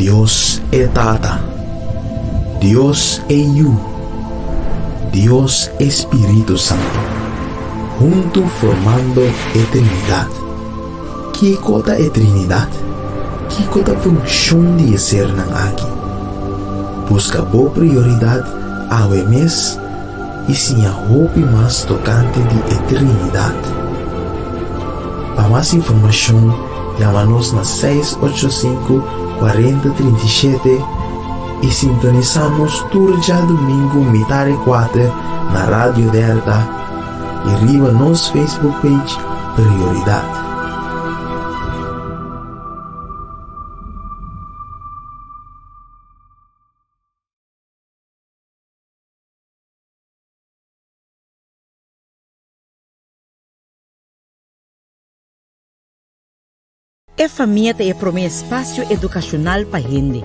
Dios e Tata, Dios e Yu, Dios e Spiritu Santu, huntu formando e Trinidat. Kiko ta e Trinidat? Kiko ta funshon di e sernan aki? Buska bo prioridat awe mes i siña hopi mas tokante di e Trinidat. Pa mas informashon yama nos na 685 40 37 i sintonisá nos tur djadumingu mitar e kuater na Radio Delta i riba nos Facebook page Prioridad. E famia ta e promé espasio edukashonal pa hende.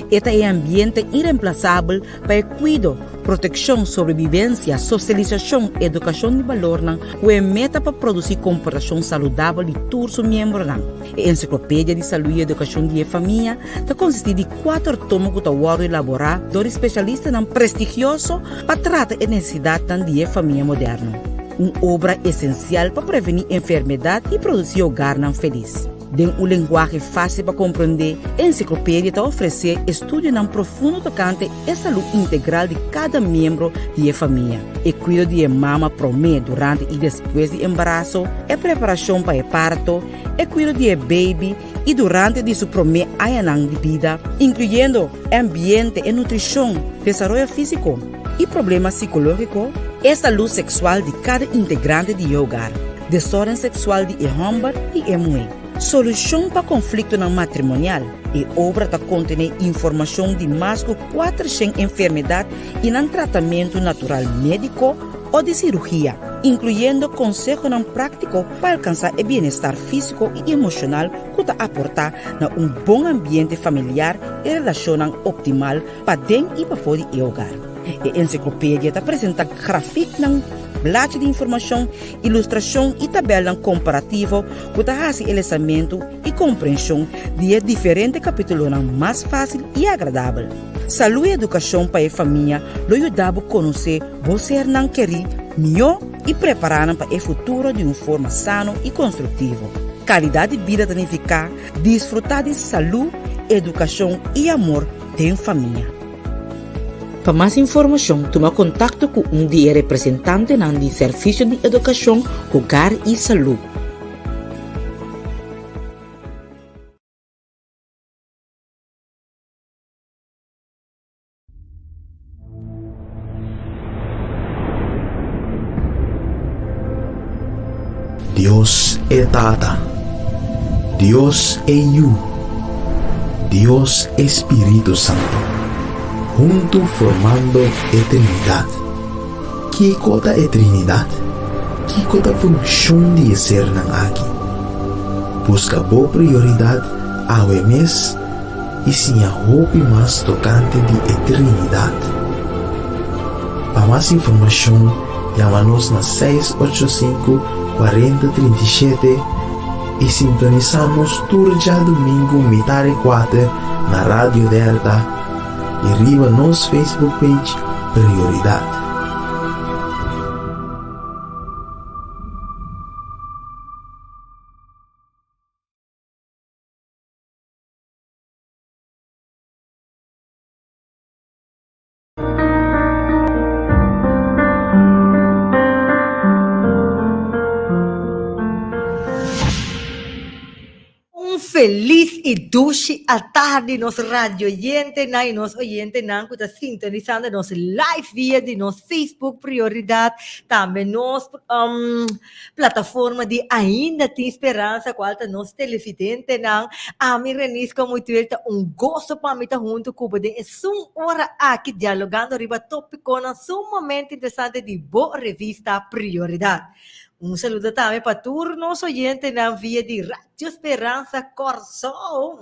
E ta e ambiente iremplasabel pa e kuido, protekshon, sobrebibensia, sosialisashon, edukashon di balornan ku e meta pa produsí komportashon saludabel di tur su miembronan. E Ensiklopedia di Salú i Edukashon di e Famia ta konsistí di kuater tomo ku ta wòrdu elaborá dor di spesialistanan prestigioso pa trata e nesesidatnan di e famia moderno. Un obra esensial pa prevení enfermedat i produsí hogarnan felis. Den un lenguahe fásil pa komprondé, e ensiklopedia ta ofresé estudionan profundo tokante e salú integral di kada miembro di e famia, e kuido di e mama promé, durante i despues di embaraso, e preparashon pa e parto, e kuido di e beibi i durante di su promé añanan di bida, inkluyendo e ambiente, e nutrishon, desaroyo físiko i problema sikológiko, e salú seksual di kada integrante di e hogar, desórden seksual di e hòmber i e muhé, solushon pa konfliktonan matrimonial. E obra ta kontené informashon di mas ku kuatershen enfermedat i nan tratamentu natural médiko o di sirugia, inkluyendo konsehonan práktiko pa alkansá e bienestar físiko i emoshonal ku ta aportá na un bon ambiente familiar i relashonnan optimal paden i pafó di e hogar. E ensiklopedia ta presentá grafiknan, blachi di informashon, ilustrashon i tabèlnan komparativo ku ta hasi e lesamentu i komprenshon di e diferente kapítulonan mas fásil i agradabel. Salú i edukashon pa e famia lo yuda bo konosé bo sernan kerí mihó i prepará nan pa e futuro di un forma sano i konstruktivo. Kalidat di bida ta nifiká disfrutá di salú, edukashon i amor den famia. Pa mas informashon tuma kontakto ku un di e representantenan di Servisio di Edukashon, Hogar i Salú. Dios e Tata, Dios e Yu, Dios e Spiritu Santu, huntu formando e Trinidat. Kiko ta e Trinidat? Kiko ta funshon di e sernan aki? Buska bo prioridat awe mes i siña hopi mas tokante di e Trinidat. Pa mas informashon yama nos na 685 40 37 i sintonisá nos tur djadumingu mitar e kuater na Radio Delta i riba nos Facebook page Prioridad. Un felis i dushi atardi nos radioyentenan i nos oyentenan ku ta sintonisando nos live via di nos Facebook Prioridad, tambe nos plataforma di Ainda Tin Speransa kual ta nos televidentenan. Ami Renisca Mutuel ta un goso pa mi ta huntu ku bo den esun ora aki dialogando riba topikonan sumamente interesante di bo revista Prioridad. Un saludo tambe pa tur nos oyentenan via di Radio Speransa Kòrsou.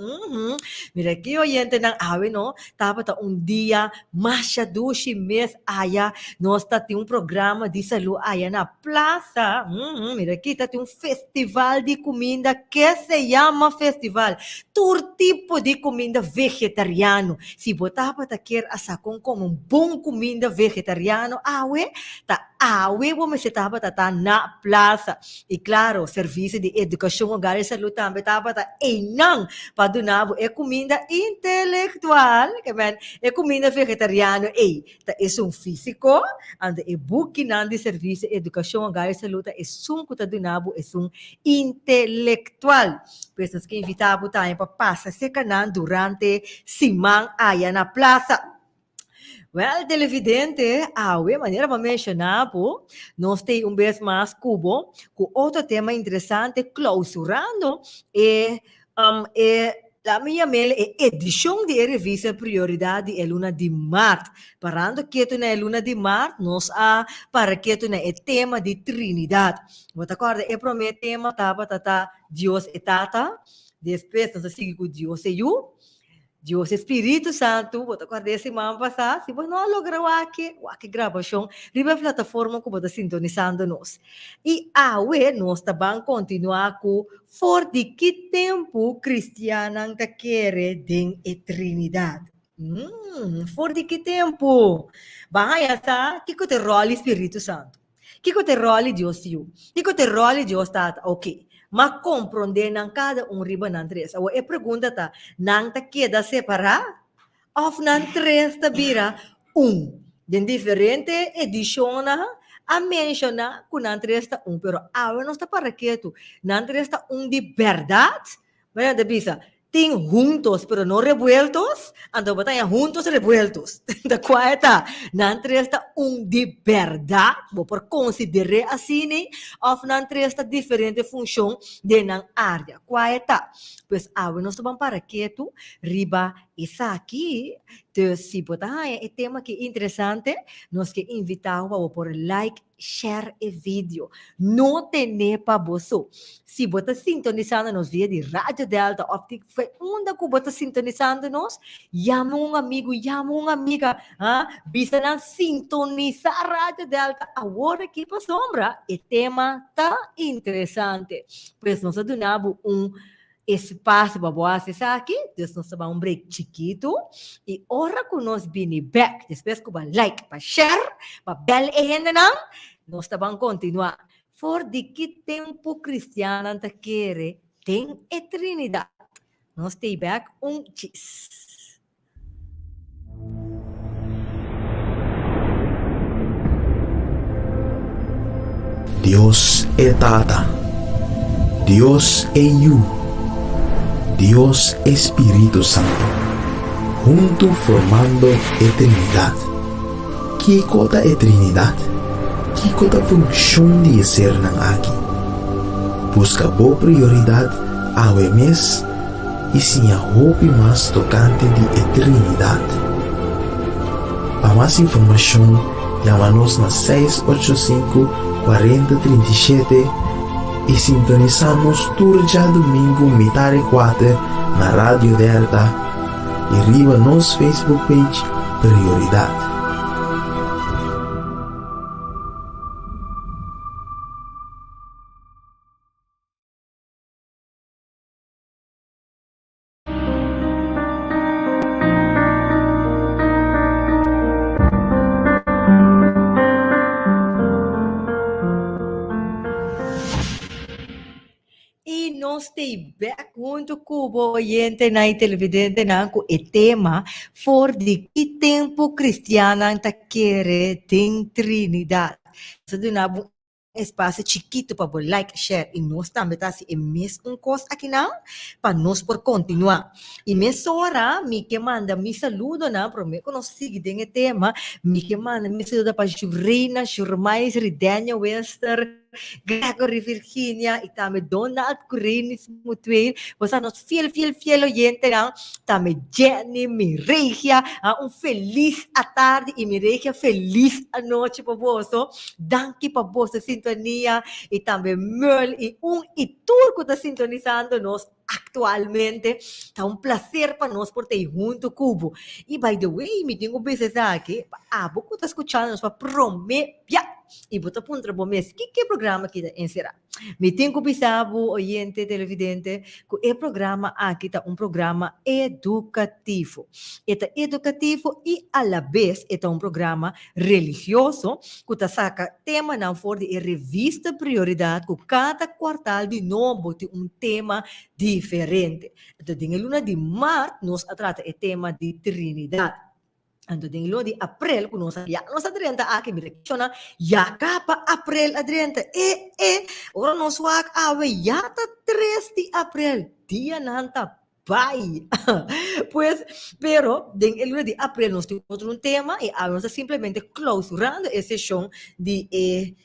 Mira ki oyentenan awe no tabata un dia masha dushi mes aya. Nos ta tin un programa di salú aya na plaza. Mira ki ta tin un festival di kuminda ke se yama festival. Tur tipo di kuminda vegetariano. Si bo tabata kier a sa kon kome un bon kuminda vegetariano awe, ta Awe bo mester tabata ta na plaza. I klaro, servisio di edukashon Hogar i Salud tambe tabata einan pa duna bo e kuminda intelektual, ke men e kuminda vegetariano ei ta esun físiko, anto e bukinan di servisio edukashon Hogar i Salud ta esun ku ta duna bo esun intelektual. Pues nos ke invitá bo tambe pa pasa serka nan durante siman aya na plaza. Wel, televidente, awe, manera bo a menshoná bo, nos t'ei un bes mas ku bo ku otro tema interesante klausurando e e laat mi yam'el e edishon di e revista Prioridat di e luna di mart. Parando ketu na e luna di mart, nos a para ketu na e tema di Trinidat. Bo ta kòrda e promé tema tabata ta Dios e Tata, despues nos a sigui ku Dios e Yu, Dios e Spiritu Santu, bo ta kòrda e siman pasá? Si bo no a logra wak e, wak e grabashon riba e plataforma ku bo ta sintonisando nos. I awe nos ta ban kontinuá ku For di ki tempu kristiannan ta kere den e Trinidat? Mm, for di ki tempu? Ban haña sa kiko ta e ròl di Spiritu Santu. Kiko ta e ròl di Dios Yu? Kiko ta e ròl di Dios Tata? Oke, m'a komprondé nan kada un riba nan tres. Awor e pregunta ta, nan ta keda separá òf nan tres ta bira un? Den diferente edishonnan a menshoná ku nan tres ta un, pero awe nos ta para ketu, nan tres ta un di bèrdat? Maria ta bisa, Tin juntos pero no revueltos, anto bo ta haña juntos revueltos. Ta kua e ta? Nan tres ta un di bèrdat, bo por konsider'é asina, òf nan tres ta diferente funshon den nan área. Kua e ta? Pues awe nos ta ban para ketu riba esaki. Dus si bo ta haña e tema aki interesante, nos ke invitá bo pa bo por like, share e video. No tene pa bo so. Si bo ta sintonisando nos via di Radio Delta of di unda ku bo ta sintonisando nos, yama un amigu, yama un amiga, ha? Bisa nan sintonisa Radio Delta awor aki pasobra e tema ta interesante. Pues nos a duna bo un Espasio pa bo hasi esaki, dus nos ta bai un break chikitu i ora ku nos bini bek, despues ku bo a like, pa share, pa bel e hendenan, nos ta ban kontinuá. For di ki tempu kristiannan ta kere den e Trinidat? Nos ta ei bek un chis. Dios e Tata, Dios e Yu, Dios e Spiritu Santu, huntu formando e Trinidat. Kiko ta e Trinidat? Kiko ta funshon di e sernan aki? Buska bo prioridat awe mes i siña hopi mas tokante di e Trinidat. Pa mas informashon, yama nos na seis ocho sinku, kuarenta trinta i shete i sintonisá nos tur djadumingu mitar e kuater na Radio Delta i riba nos Facebook page Prioridat. I nos ta bek huntu ku bo oyentenan i televidentenan ku e tema For di ki tempu kristiannan ta kere den Trinidat? Nos a duna bo Espacio chikito pa bo like, share y nos tambe ta haci e mes un cos akinan pa nos por continua. Y mesora mi ke manda mi saludonan, prome cu nos sigui den e tema, mi ke manda mi saludo pa Jureyna, Jurmais, Ridenia Wester. Gregory Virginia i tambe Donald Curenis Mutueel. Bo sa nos fiel, fiel, fiel oyentenan. Tambe Jenny, Miregia, ah, un felis atardi i Miregia felis anochi pa boso. Danki pa boso sintonia i tambe Merl i un i tur ku ta sintonisando nos aktualmente. Ta un plaser pa nos por ta ei huntu ku bo. I by the way, mi tin ku bisa esaki pa abo ku ta skuchando nos pa promé bia i bo ta puntra bo mes kiko e programa aki ta enserá. Mi tin ku bisa bo, oyente, televidente, ku e programa aki ta un programa edukativo. E ta edukativo i alabes e ta un programa religioso ku ta saka temanan for di e revista Prioridat ku kada kuartal di nobo tin un tema diferente. Anto den e luna di mart nos a trata e tema di Trinidat. Anto den e luna di aprel ku nos a ya nos a drenta aki mira kishona ya kaba aprel a drenta e e ora nos wak awe ya ta tres di aprel dianan ta Bai! Pues, pero den e luna di aprel nos tin otro un tema i awe nos ta simplemente klausurando e seshon di e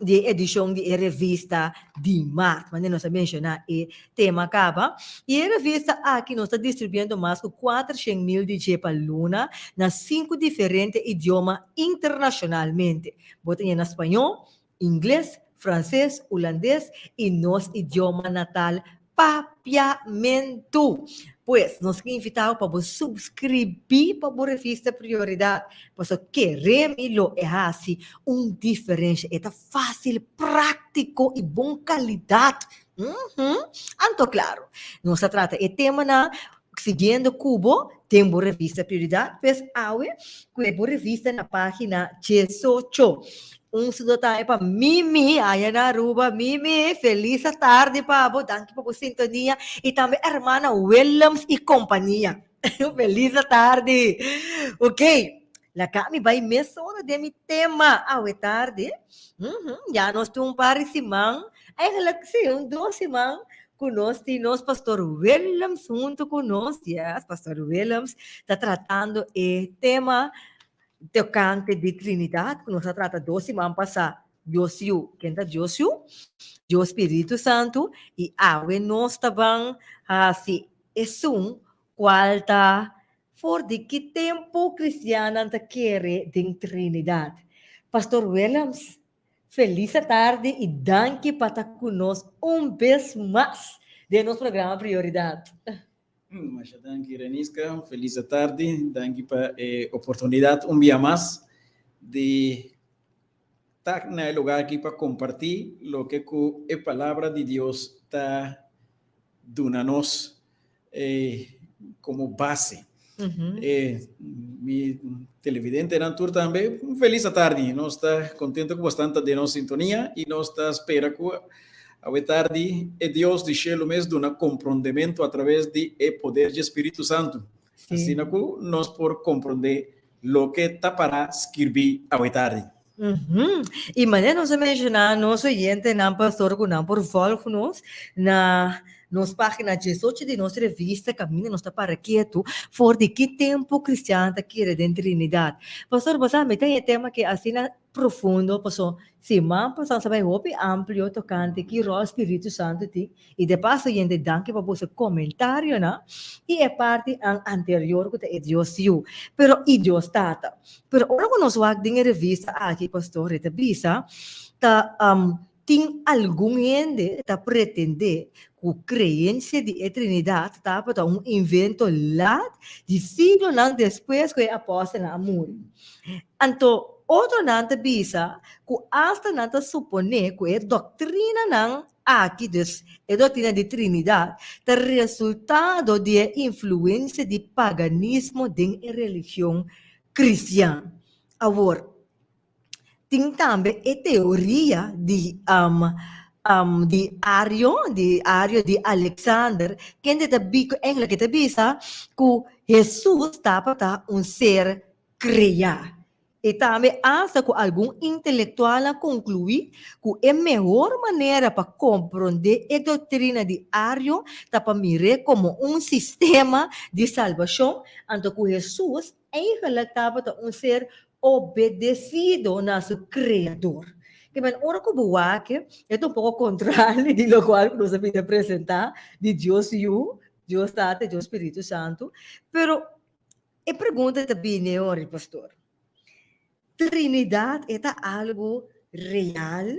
di e edishon di e revista di mart. Manera nos a menshoná e tema kaba. I e revista aki nos ta distribuyendo mas ku 400.000 di dje pa luna na sinku diferente idioma internashonalmente. Bo ta ña na spañó, Ingles, Franses, Hulandes i nos idioma natal Papiamentu. Pues, nos ke invitá bo pa bo subskribí pa bo revista Prioridat, pasobra kere mi lo e hasi un diferensha. E ta fásil, práktiko i bon kalidat. Uhum. Anto klaro, nos ta trata e temanan siguiendo ku bo den bo revista Prioridat. Pues awe ku e bo revista na página 18. Un saludo tambe pa Mimi aya na Aruba. Mimi, felis atardi pa bo. Danki pa bo sintonia. I tambe hermana Willems i kompania. Felis atardi. Ok, laga mi bai mesora den mi tema awe tardi. Uhum, ya nos tin un par di siman, eigenlijk si, un dos siman ku nos tin nos Pastor Willems huntu ku nos. Yes, Pastor Willems ta tratando e tema tokante di Trinidat ku nos a trata dos siman pasá. Dios Yu, ken ta Dios Yu? Dios Spiritu Santu, i awe nos ta ban hasi esun kual ta for di ki tempu kristiannan ta kere den Trinidat. Pastor Willems, felis atardi i danki pa ta ku nos un bes mas den nos programa Prioridat. Masha danki Reniska, felis atardi, danki pa e oportunidat un bia mas di ta na e lugar aki pa kompartí loke ku e Palabra di Dios ta duna nos komo base. Mi televidentenan tur tambe, un felis atardi. Nos ta kontento ku bosnan ta den nos sintonia i nos ta spera ku awe tardi e Dios di shelu mes duna komprondementu atraves di e poder dje Spiritu Santu, asina ku nos por komprondé loke ta pará skirbí awe tardi. I manera nos a menshoná nos oyentenan, pastor, ku nan por vòlg nos na nos página 18 di nos revista kaminda nos ta para ketu for di ki tempu kristian ta kere den Trinidat. Pastor, bo sa mi ta e tema aki asina profundo paso siman pasá nos a bai hopi amplio tokante ki ròl Spiritu Santu tin i de paso yende danki pa boso komentarionan i e parti an anterior ku ta e Dios Yu pero i Dios Tata. Pero ora ku nos wak den e revista aki pastor e ta bisa ta tin algun hende ta pretendé ku kreensia di e Trinidat tabata un invento lat di siglonan despues ku e apòstelnan a muri. Anto otronan ta bisa ku asta nan ta suponé ku e doktrinanan aki, dus e doktrina di Trinidat, ta resultado di e influensia di paganismo den e religion kristian. Awor, tin tambe e teoria di di Ario, di Ario di Alexander, kende ta bi, eigenlijk e ta bisa ku Hesus tabata un ser kreá. E tambe asta ku algun intelektual a konkluí ku e mehor manera pa komprondé e doktrina di Ario ta pa mir'é komo un sistema di salbashon, anto ku Hesus Eigenlijk tabata un ser obedesido na su Kreador. Ke men ora ku bo wak e ta un poko kontrali di lokual ku nos a bini a presentá di Dios Yu, Dios Tata i Dios Spiritu Santu. Pero e pregunta ta bini ora, pastor, Trinidat e ta algu real?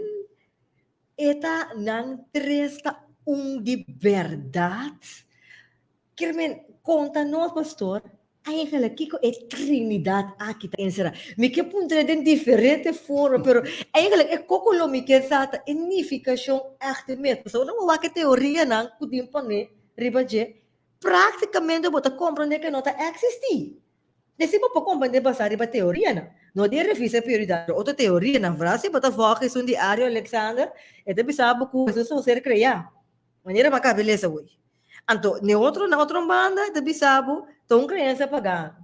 E ta nan tres ta un di bèrdat? Kier men konta nos, pastor, eigenlijk kiko e Trinidat aki ta enserá? Mi ke puntra den diferente forma, pero eigenlijk e koko lo mi ke sa ta e nifikashon ègt mes. Pasobra ora bo wak e teorianan ku tin pone riba dje, práktikamente bo ta komprondé ke no ta eksistí. Desi bo por komprendé basá riba teorianan, no di e revista Prioridad, pero otro teorianan. Vral si bo ta vòg esun di Ario Alexander, e ta bisa bo ku Hesus ta un ser kreá, manera bo a kabe lesa awor. Anto, n'e otro, na otro banda, e ta bisa bo ta un kreensia pagano,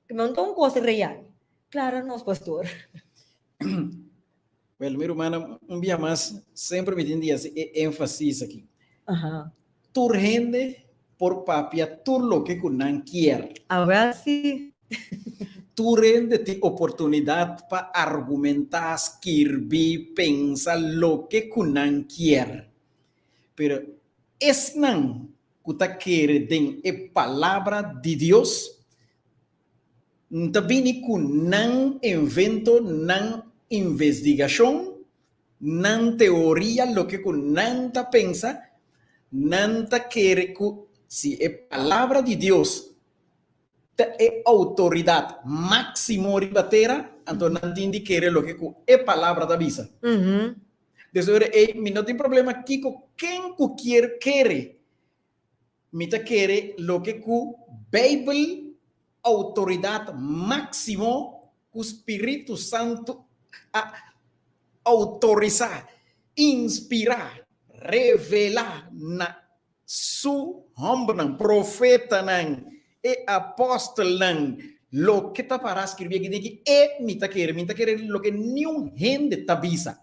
ku no ta un kos real. Klara nos, pastor. Well, mi rumannan, un bia mas, semper mi tin di hasi e énfasis aki. Tur hende por papia tur loke ku nan kier. Awel si. Tur hende tin oportunidat pa argumentá, skirbi, pensa loke ku nan kier. Pero esnan ku ta kere den e Palabra di Dios, N ta bini ku nan invento, nan investigashon, nan teoria, loke ku nan ta pensa, nan ta kere ku si e Palabra di Dios ta e outoridat máksimo riba tera, anto nan tin di kere loke ku e Palabra ta bisa. Des ora ei mi no tin problema kiko ken ku kier kere, Mi ta kere loke ku Beibel, outoridat máksimo ku Spiritu Santu a outorisá, inspirá, revelá na Su hòmbernan, profetanan, e apòstelnan, loke ta pará skirbí aki den ki e mi ta kere. Mi ta kere loke niun hende ta bisa.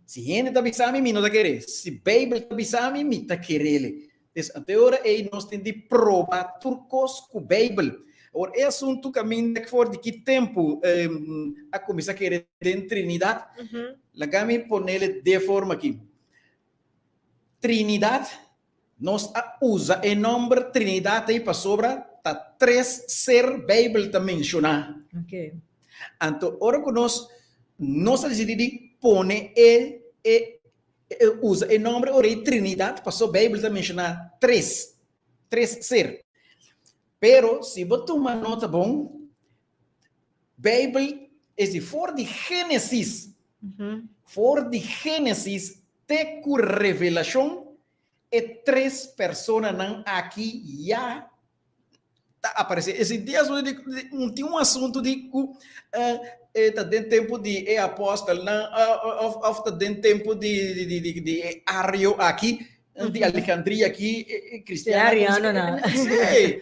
Si hende ta bisa mi, mi no ta kere. Si Beibel ta bisa mi, mi ta kerele. Des ante ora ei nos tin di proba tur kos ku Beibel. Awor e asuntu kaminda for di ki tempu a kuminsá kere den Trinidat, laga mi ponele de forma aki. Trinidat Nos a usa e nòmber Trinidat ei pasobra ta tres ser Beibel ta menshoná. Anto ora ku nos nos a disidí di pone e e usa e nòmber ora ei Trinidat pasobra Beibel ta menshoná tres tres ser. Pero si bo tuma nota bon, Beibel es di for di Génesis, for di Génesis te ku Revelashon, e tres personanan aki ya ta aparesé. Es di asuntu di, tin un asuntu di ku ta den tempu di e apòstelnan òf òf ta den tempu di di di di e ario aki, di Alejandria aki, kristiannan. E arianonan. Sí.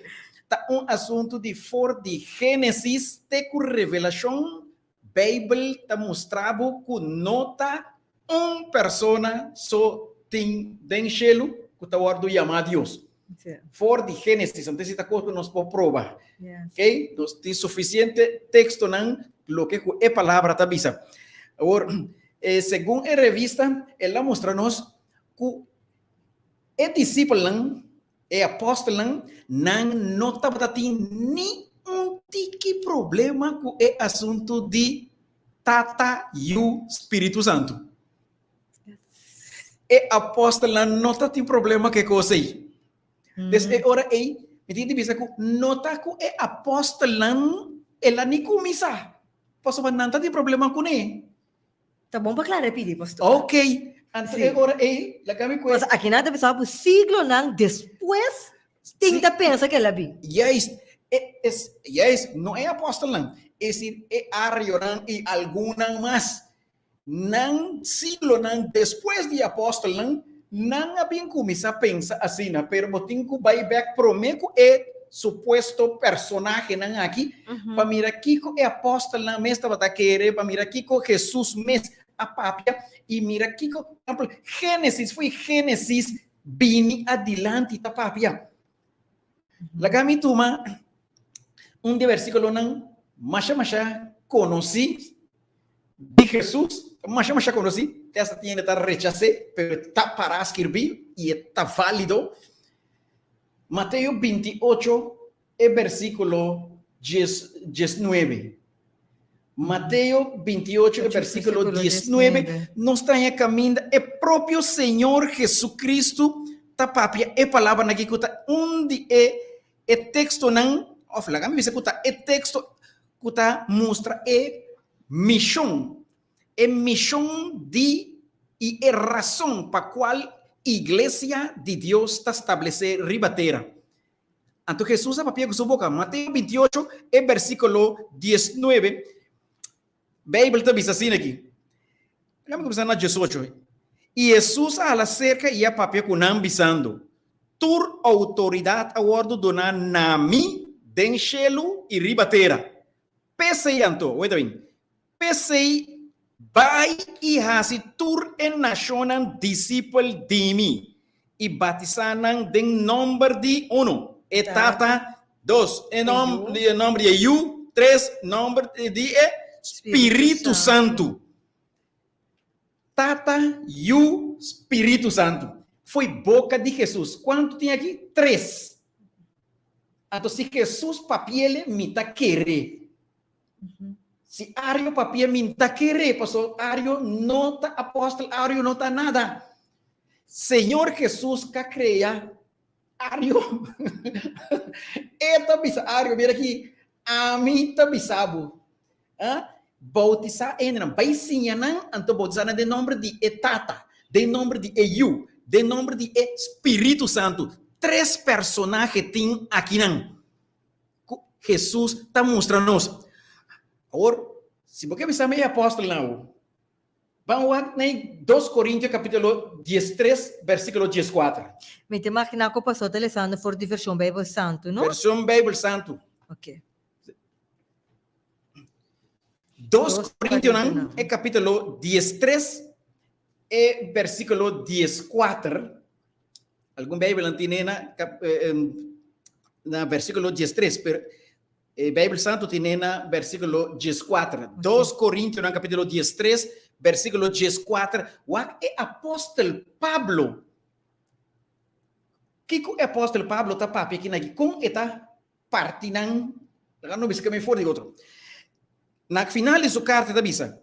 Ta un asuntu di for di Génesis te ku Revelashon Beibel ta mustra bo ku no ta un persona so tin den shelu ku ta wòrdu yamá Dios. For di Génesis, anto esei ta kos ku nos por proba. Oké, nos tin sufisiente tekstonan loke ku e palabra ta bisa. Awor, segun e revista, el a mustra nos ku e disipelnan E apòstelnan, nan no tabata tin ni un tiki problema ku e asuntu di Tata, Yu, Spiritu Santu. E apòstelnan no ta tin problema ku e kos ei. Des e ora ei, mi tin di bisa ku no ta ku e apòstelnan el a ni kuminsá, pasobra nan ta tin problema kuné. Ta bon pa klara pidi, pastor. Ok, anto e ora ei, laga mi kue. Pasobra aki nan ta bisa ku siglonan despues tin ta pensa ku el a bin. Juist, e es, juist, no e apòstelnan, es decir, e arionan i algunnan mas. Nan siglonan despues di e apòstelnan, nan a bin kuminsá pensa asina, pero bo tin ku bai bèk promé ku e supuesto personahenan aki pa mira kiko e apòstelnan mes tabata kere, pa mira kiko Hesus mes a papia i mira kiko, por ehèmpel, Génesis, fo'i Génesis bini adilanti ta papia. Laga mi tuma un di e versíkulonan masha masha konosí di Hesus. Masha masha konosí, te hasta tin hende ta rechas'é, pero e ta pará skirbí i e ta válido. Mateo 28 e versíkulo 19. Mateo 28 e versíkulo 19, nos ta haña kaminda e propio Señor Jesucristo ta papia e palabranan aki ku ta un di e e tekstonan, òf laga mi bisa ku ta e teksto ku ta mustra e mishon, e mishon di i e rason pa kual Iglesia di Dios ta stablesé riba tera. Anto Hesus a papia ku su boka. Mateo 28, e versíkulo 19, Beibel ta bisa asina aki. Laga mi kuminsá na 18. I Hesus a hala serka i a papia ku nan, bisando, Tur outoridat a wòrdu duná na mi den shelu i riba tera. P'esei anto, weta bin, p'esei bai i hasi tur e nashonnan disipel di mi, i batisá nan den nòmber di, unu, e Tata, dos, e nòmber di e Yu, tres, nòmber di e Spiritu Santu. Tata, Yu, Spiritu Santu. Fo'i boka di Hesus. Kuantu tin aki? Tres. Anto si Hesus papiele, mi ta kere. Si Ario papia, mi ta kere, paso Ario no ta apòstel, Ario no ta nada. Señor Hesus ka krea Ario. E ta bisa Ario, mira aki, ami ta bisa bo. Bautisá hendenan, bai siña nan, anto bautisá nan den nòmber di e Tata, den nòmber di e Yu, den nòmber di e Spiritu Santu. Tres personahe tin akinan ku Hesus ta mustra nos. Awor, si bo ke bisa mi e apòstelnan awo, ban wak na e Dos Korintio kapítulo 13, versíkulo 14. Mi ta imaginá ku pastor ta lesando for di Vershon Beibel Santu, no? Vershon Beibel Santu. Oke. Dos Korintionan e kapítulo 13 e versíkulo 14. Algun Beibelnan tine na, na versíkulo 13, pero e Beibel Santu tine na versíkulo 14. Dos Korintionan kapítulo 13, versíkulo 14, wak e apòstel Pablo. Kiko e apòstel Pablo ta papia aki na aki? Kon e ta partinan, laga no bisa kami for di otro. Na final di su karta ta bisa,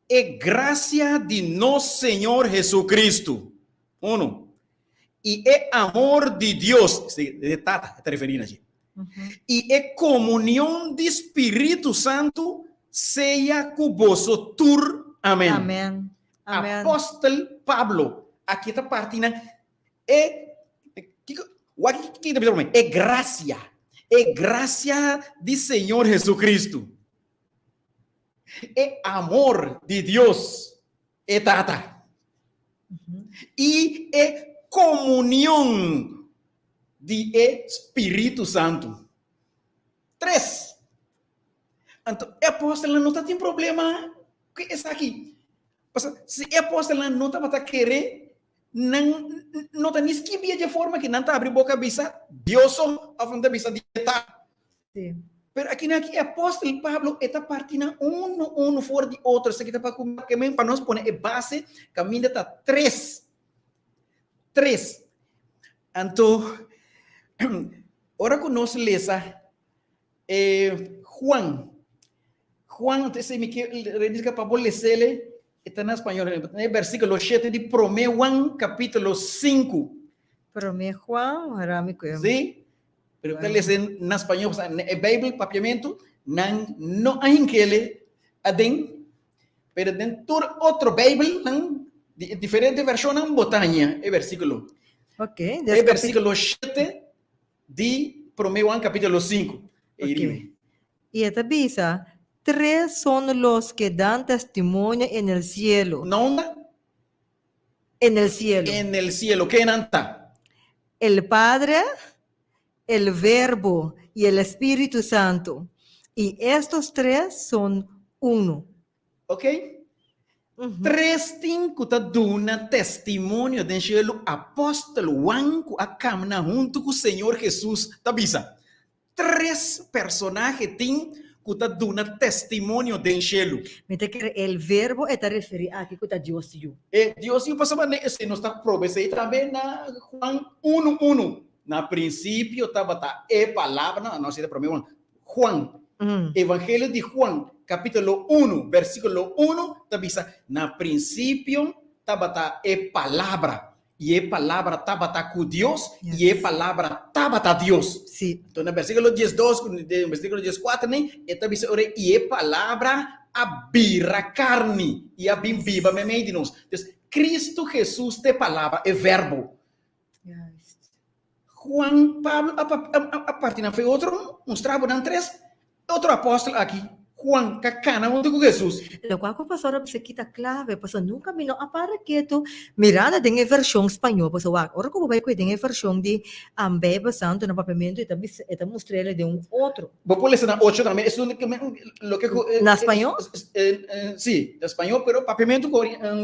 E grasia di nos Señor Jesucristo, uno, i e amor di Dios, e Tata e ta referí na dje, i e komunion di Spiritu Santu sea ku boso tur. Amen. Amen. Amen. Apostel Pablo aki ta parti nan E, kiko, wak kiko ta bisa promé? E grasia, e grasia di Señor Jesucristo, e amor di Dios, e Tata, i e komunion di e Spiritu Santu. Tres. Anto e apòstelnan no ta tin problema ku esaki. Pasobra si e apòstelnan no tabata kere, nan no ta ni skibia dje forma ki nan ta abri boka bisa Dios so òf nan ta bisa di e Tata. Sí. Pero aki nan aki e apòstel Pablo e ta parti nan unu unu for di otro. Esaki ta pa ku ke men pa nos pone e base kaminda ta tres. Tres. Anto ora ku nos lesa E Juan. Juan, entonces mi ke rediska pa bo lesele, e ta na español, e versículo 7 di Promé Juan, capítulo 5. Promé Juan, ahora mi kue. Sí, pero ta lese na español, e Bijbel papiamento, nan no a hinkele aden, pero den tur otro Bijbel, nan, di diferente versionnan, bo ta haña e versículo. Ok, E versículo 7 Di Promé Juan capítulo 5. E riba. I e ta bisa, Tres son los que dan testimonio en el cielo. Na unda? En el cielo. En el cielo. Kenan ta? El Padre, el Verbo y el Espíritu Santo. Y estos tres son uno. Ok? Tres tin ku ta duna testimonio den shelu, apòstel Juan ku a kamna huntu ku Señor Hesus ta bisa. Tres personahe tin. ku ta duna testimonio den shelu. Mi ta kere el Verbo e ta referí aki ku ta Dios Yu. E Dios Yu pasobra ne esei nos ta proba esei tambe na Juan unu unu. Na prinsipio tabata e Palabra, no, no esei ta promé Juan, Juan, Evangelio di Juan, kapítulo unu, versíkulo unu ta bisa, Na prinsipio tabata e Palabra, i e Palabra tabata ku Dios, i e Palabra tabata Dios. Sí. Enton na versíkulo diesdos ku den versíkulo dieskuater ne, e ta bisa ora, i e Palabra a bira karni i a bin biba meimei di nos. Entonces, Kristu Hesus ta e Palabra, e Verbo. Juist. Juan, Pablo a, a, a parti nan fe otro, mustra bo nan tres, otro apòstel aki, Juan, ka kana huntu ku Hesus. Lokual ku pastor a bisa kita klave, pasobra nunka mi no a para ketu mirando den e vershon spañó, pasobra wak, ora ku bo bai kue den e vershon di Beibel Santu na papiamentu e ta bisa, e ta mustr'el den un otro. Bo por lesa na ocho tambe, esun loke ku. Na spañó? Sí, na spañó, pero papiamentu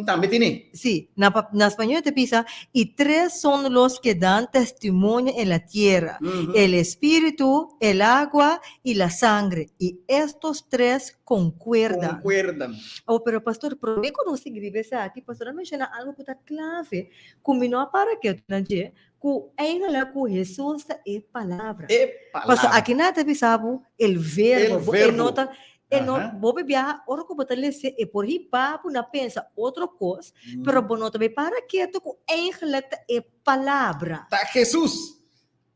tambe tene. Sí, na na spañó e ta bisa, Y tres son los que dan testimonio en la tierra, el Espíritu, el agua y la sangre, y estos tres concuerdan. Concuerdan. Awor, pero pastor, promé ku nos sigui riba esaki, pastor a menshoná algu ku ta klave, ku mi no a para ketu na dje, Ku eigenlijk ku Hesus ta e palabra. E palabra. Pasobra aki nan ta bisa bo el verbo. El verbo. E no ta, e no, bo por biaha ora ku bo ta lese e por hiba bo na pensa otro kos, pero bo no ta bay para ketu ku eigenlijk ta e palabra. Ta Hesus.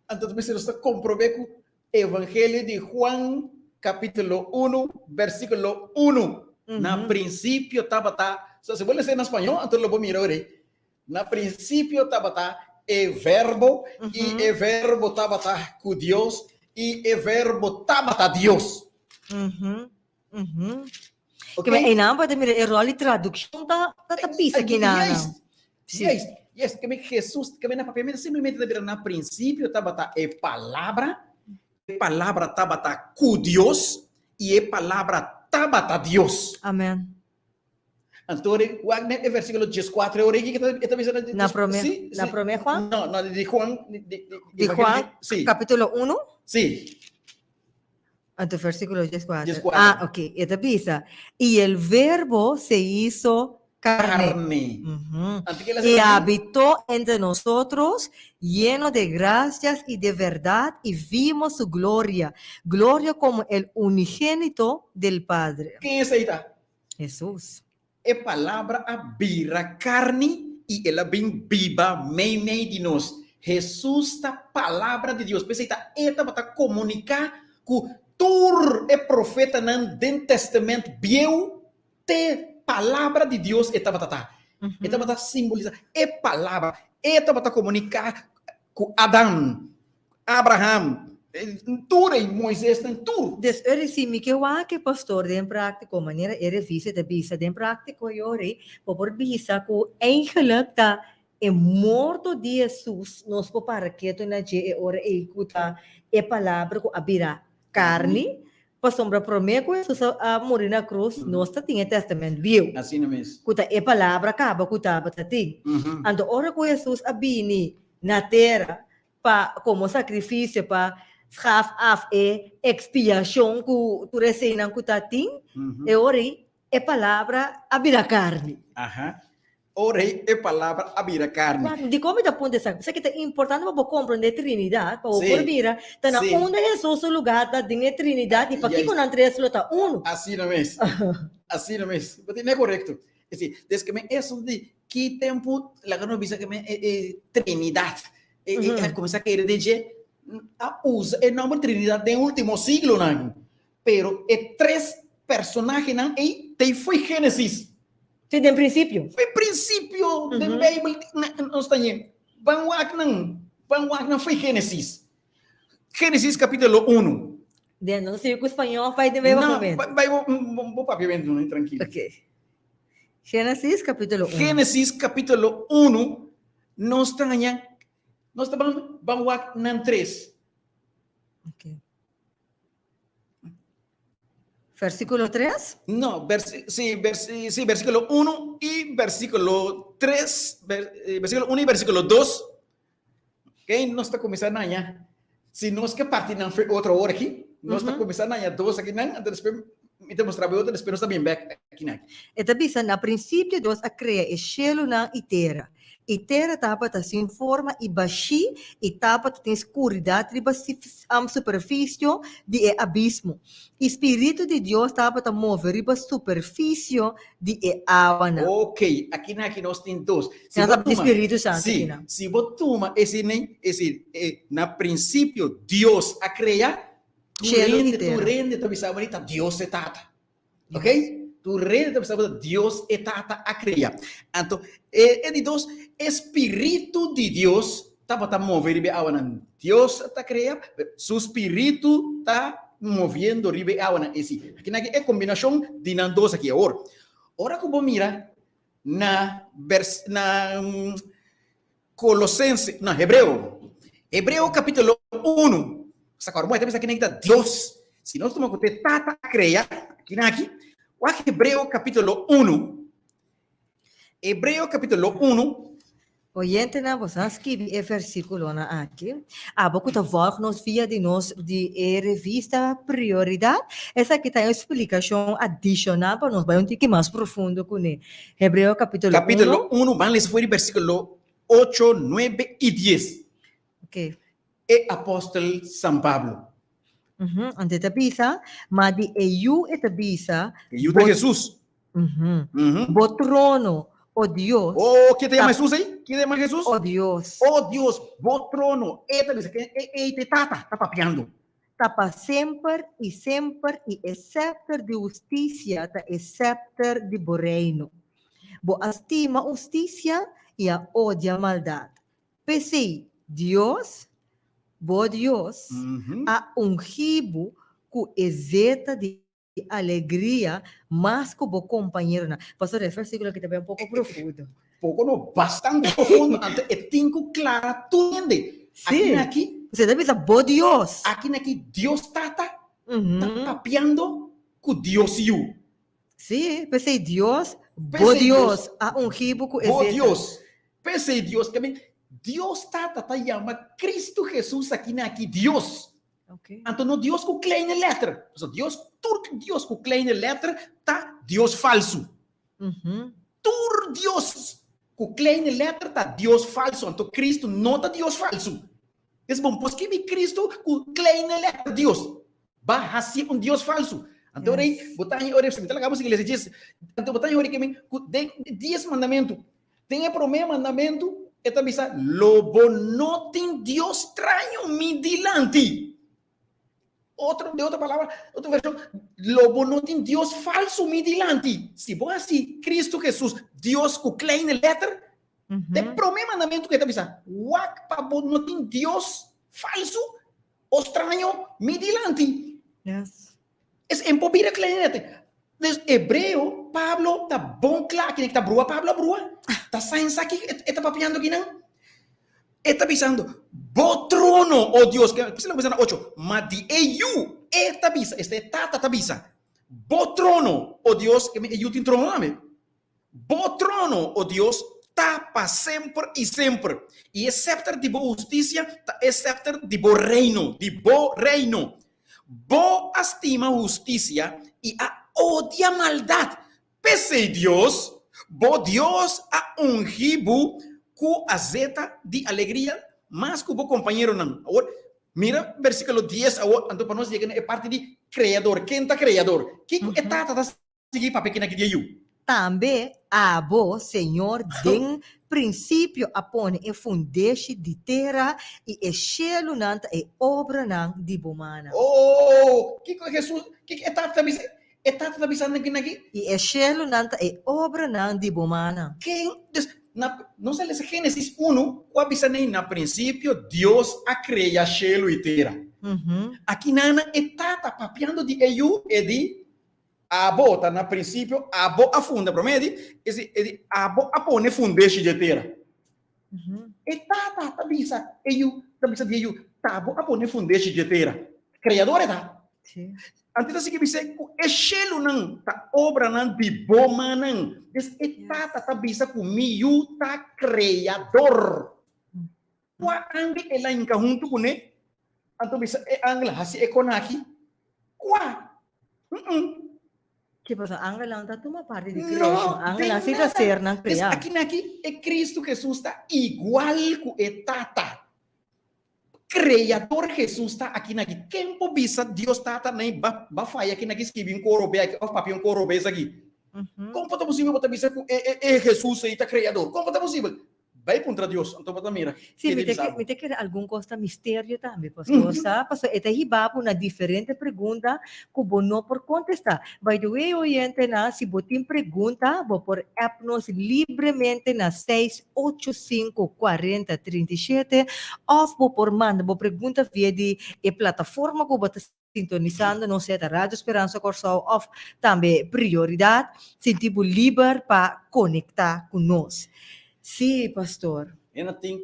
Anto ta mester nos ta komprobé ku Evangelio di Juan capítulo 1 versículo 1. Na principio tabata, so si bo lesa na spañó anto lo bo mira ora ei. Na prinsipio tabata e Verbo, i e Verbo tabata ku Dios, i e Verbo tabata Dios. Ok? Ke einan bo ta mira e ròl di tradukshon ta ta bisa kinan. Juist, juist, juist. Ke men Hesus, ke men na papiamentu simplemente ta bira na prinsipio tabata e Palabra, e Palabra tabata ku Dios, i e Palabra tabata Dios. Amen. Anto ora wak net e versículo 14 ora ki e ta bisa na prome sí, na sí. prome Juan? No, no, di Juan di, di, di Juan sí. capítulo 1? Sí. Anto versículo 14. 14. Ah, ok. E ta bisa, y el verbo se hizo carne. Carne. Anto ke la Y habitó entre nosotros, lleno de gracias y de verdad, y vimos su gloria, gloria como el unigénito del Padre. Ken esei ta? Hesus. E Palabra a bira karni i el a bin biba meimei di nos. Hesus ta Palabra di Dios. P'esei ta e tabata komuniká ku tur e profetanan den Tèstamènt Bieu te Palabra di Dios e tabata ta. E tabata simbolisá e Palabra. E tabata komuniká ku Adan, Abraham, tur ei, Moisésnan, tur. Des ora si mi ke wak e pastor den práktiko manera e revista ta bisa den práktiko yori, bo por bisa ku eigenlijk ta e morto di Hesus nos por para ketu na dje e ora ei ku ta e palabra ku a bira karni, pasobra promé ku Hesus a muri na krus nos ta tin e Tèstamènt Bieu, Asina mes. ku ta e palabra kaba ku tabata tin. Anto ora ku Hesus a bini na tera pa komo sakrifisio pa schaf af e ekspiashon ku tur eseinan ku ta tin, e ora ei e palabra a bira karni. Aha. Ora ei e palabra a bira karni. Wak, dikon mi ta punta esaki? Pasobra ta importante pa bo komprondé Trinidat, pa bo por mira ta na unda Hesus su lugá ta den e Trinidat i pakiko nan tres lo ta unu. Asina mes. Asina mes. Bo tin e korekto. Es decir, des ke men eso di ki tempu laga nos bisa ke men e e Trinidad e e a kuminsá kere den dje a usa e nòmber Trinidad den último siglonan. Pero e tres personahenan ei ta ei fo'i Génesis. Sí, den prinsipio. Fo'i prinsipio den Beibel nos ta ñe. Ban wak nan, ban wak nan fo'i Génesis. Génesis kapítulo unu. Den, nos ta sigui ku spañol of bai den Beibel No, papiamentu? bai bo papiamentu no, trankilo. Ok. Génesis kapítulo unu. Génesis kapítulo unu, nos ta haña, nos ta ban ban wak nan tres. Ok. Versíkulo tres? No, versi, sí, versi, sí, versíkulo unu i versíkulo tres, versíkulo unu i versíkulo dos. Ok, nos ta kuminsá naña. Si nos ke parti nan fe otro ora aki. Nos ta kuminsá na haña dos akinan, anto despues mi ta mustra bo e otro, despues nos ta bin bèk akinan. E ta bisa, Na prinsipio Dios a krea e shelunan i tera. I tera tabata sin forma i bashí, i tabata tin skuridat riba superfisio di e abismo. I spiritu di Dios tabata move riba superfisio di e awanan. Ok, akinan aki nos tin dos. Si bo tuma, Spiritu Santu si, si bo tuma esei, esei, e, na prinsipio Dios a krea, tur hende, tur hende ta bisa bo ta Dios e Tata. Ok? Tur hende ta bisa bo Dios e Tata a krea. Anto, e, e di dos, e Spiritu di Dios tabata move riba e awanan. Dios ta krea, su Spiritu ta moviendo riba e awanan. Esi, aki nan e kombinashon di nan dos aki. Awor, ora ku bo mira na vers, na Kolosense, na Hebreo, Hebreo kapítulo 1, sa kòrda bo, ta bisa kinan ta Dios. Si nos tuma ku te Tata a krea, kinan aki, wak Hebreo kapítulo 1, Hebreo kapítulo 1. Oyentenan, boso a skibi e versíkulonan aki. Abo ku ta vòlg nos via di nos di e revista Prioridat, esaki ta un splikashon adishonal pa nos bai un tiki mas profundo kuné. Hebreo kapítulo 1. Kapítulo 1, ban lesa for di versíkulo 8, 9 i 10. Ok. E apòstel San Pablo. Anto e ta bisa, Ma di e Yu e ta bisa. E Yu ta Hesus. Bo trono, o Dios. Oh, ken ta yama Hesus ei? Ken ta yama Hesus? O Dios. O Dios, bo trono. E ta bisa, e ei ta e Tata ta papiando. Ta pa semper i semper i e sèpter di hustisia ta e sèpter di bo reino. Bo a stima hustisia i a odia maldat. P'esei, Dios, bo Dios, a ungí bo ku e zeta di alegria mas ku bo kompañeronan. Pastor, e versíkulo aki ta bai un poko profundo. Poko no, bastante profundo. Anto e tin ku klara tur hende. Sí. Aki na aki. Usted ta bisa bo Dios. Aki na aki Dios Tata ta papiando ku Dios Yu. Sí, p'esei Dios, bo Dios, a ungí bo ku e Bo zeta. Dios. P'esei Dios, ke men, Dios Tata ta yama Kristu Hesus aki na aki Dios. Okay. Anto no Dios ku kleine letter. Pasobra Dios, tur Dios ku kleine letter ta Dios falsu. Tur Dios ku kleine letter ta Dios falsu. Anto Kristu no ta Dios falsu. Es bon por skibi Kristu ku kleine letter Dios. Ba hasi un Dios falsu. Anto ora ei, bo ta haña ora ei, mi ta laga bo sigui lesa djes. Anto bo ta haña ora ei ke men ku den dies mandamentu, Den e promé mandamentu, e ta bisa, Lo bo no tin dios straño mi dilanti. Otro, den otro palabra, otro vershon, Lo bo no tin dios falsu mi dilanti. Si bo hasi Kristu Hesus Dios ku kleine lèter, den promé mandamentu ku e ta bisa, Wak pa bo no tin dios falsu o straño mi dilanti. Yes. Es en por bira kleine. Dus hebreo, Pablo ta bon kla kine ta brua Pablo a brua. Ta sainsa ki e ta papiando kinan. E ta bisando, bo trono, o Dios, ke p'esei lo bisa na ocho, ma di e yu, e ta bisa, esta e tata ta bisa, bo trono, o Dios, ke e yu tin trono tambe. Bo trono, o Dios, ta pa semper i semper, i e sèpter di bo hustisia ta e sèpter di bo reino, di bo reino. Bo a stima hustisia i a odia maldat. P'esei Dios, bo Dios, a ungi bo ku azeta di alegria mas ku bo kompañeronan. Awor, mira versíkulo dies awor, anto pa nos yega na e parti di Kreador. Ken ta Kreador? Kiko e Tata ta Sigui papia kina ki dia yu. Tambe abo, Señor, den prinsipio a pone e fundeshi di tera, i e shelunan ta e obranan di bo mannan. Oh, kiko Hesus, kiko e Tata ta bisa? E Tata ta bisa nan kina ki? I e shelunan ta e obranan di bo mannan. Ken, dus, na, nos a lesa Génesis unu, ku a bisa nei, na prinsipio Dios a krea shelu i tera. Aki nan e Tata papiando di e yu, e di, Abo ta na prinsipio, abo a funda, promé di, e si, e di, abo a pone fundeshi dje tera. E tata ta bisa e yu, ta bisa di e yu, t'abo a pone fundeshi dje tera. Kreador e ta. Anto e ta sigui bis'é ku e shelunan ta obranan di bo mannan. Des e tata ta bisa ku mi yu ta kreador. Kua angel el a hinka huntu kuné? Anto bisa e angel, hasi e konaki. Kua? Mm-mm. Ki paso angelnan ta tuma parti di No, creacion. Angelnan den si ta nada. sernan Des creá. aki na aki e Cristo Jesus ta igual ku e Tata. Creador Jesus ta aki na aki. Ken por bisa Dios Tata nei ba ba faya aki na aki skibi un koro be aki of papia un koro bes aki? Kon por ta posibel bo ta bisa ku e e e Jesus ei ta creador? Kon por ta posibel? Bai puntra Dios, anto bo ta mira Sí, ke mi ta te, bisa bo. mi te kere algun kos ta misterio tambe, pastor, sa? Pasobra e ta hiba bo na diferente pregunta ku bo no por kontestá. By the way, oyentenan, si bo tin pregunta, bo por app nos libremente na seis ocho sinku kuarenta 37 òf bo por manda bo pregunta via di e plataforma ku bo ta sintonisando nos, sea ta Radio Speransa Kòrsou òf tambe Prioridat. Sinti bo liber pa konektá ku nos. Sí, pastor. E no tin,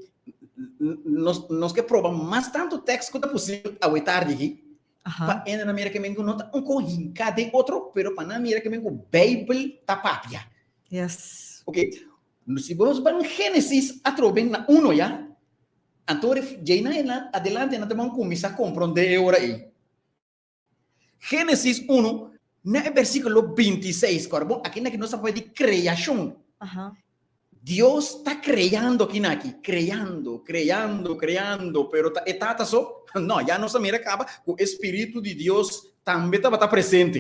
nos, nos ke proba mas tantu tekst ku ta posibel awe tardi aki, pa hende nan mira ke men ku no ta un kon hinká den otro, pero pa nan mira ke men ku Beibel ta papia. Yes. Ok, si bo nos ban Génesis atrobe na uno ya, anto djei na adelante nan ta ban kuminsá komprondé e ora ei. Génesis uno, na e versíkulo 26, kòrda bon, aki naki nos ta papia di kreashon. Dios ta kreando aki naki, kreando, kreando, kreando, pero ta e Tata so? No, ya nos a mira kaba ku e Spiritu di Dios tambe tabata presente.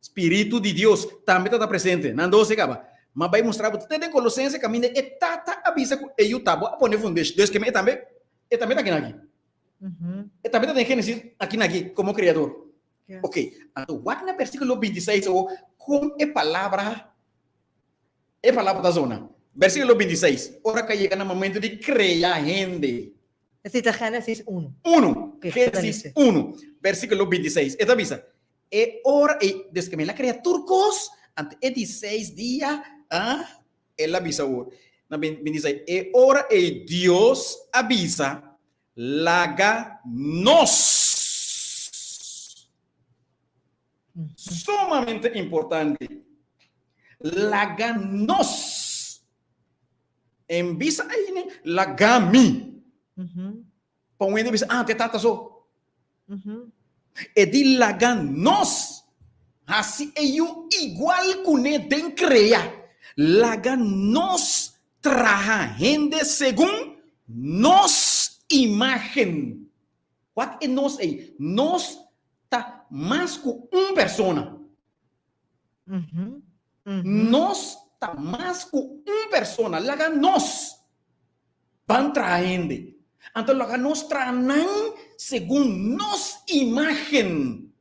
Spiritu di Dios tambe tabata presente. Nan dos e kaba. Ma bai mustra bo te den Kolosense kaminda e Tata a bisa ku e yu ta bo a pone fundeshi. Dus keme e tambe, e tambe ta aki naki. E tambe ta den Génesis aki naki komo kreador. Yes. Ok, anto wak na versíkulo 26 awo kon e palabra e palabra ta zona. Versíkulo 26, ora ku a yega na momento di krea hende. Esei ta Génesis 1. 1, Ok, Génesis 1, versíkulo 26. E ta bisa, e ora ei, desde ku el a krea tur kos, anto e di seis dia, ah, El a bisa awor, na 26, E ora ei Dios a bisa, Laga nos. Sumamente importante. Laga nos. En bisa aine, laga mi. Pa un hende bisa, ah, te tata so. E di laga nos hasi e yu igual kuné den krea. Laga nos traha hende segun nos imágen. Wak e nos ei? Nos ta mas ku un persona. Nos ta mas ku un persona. Laga nos ban traha hende. Anto laga nos traha nan segun nos imágen.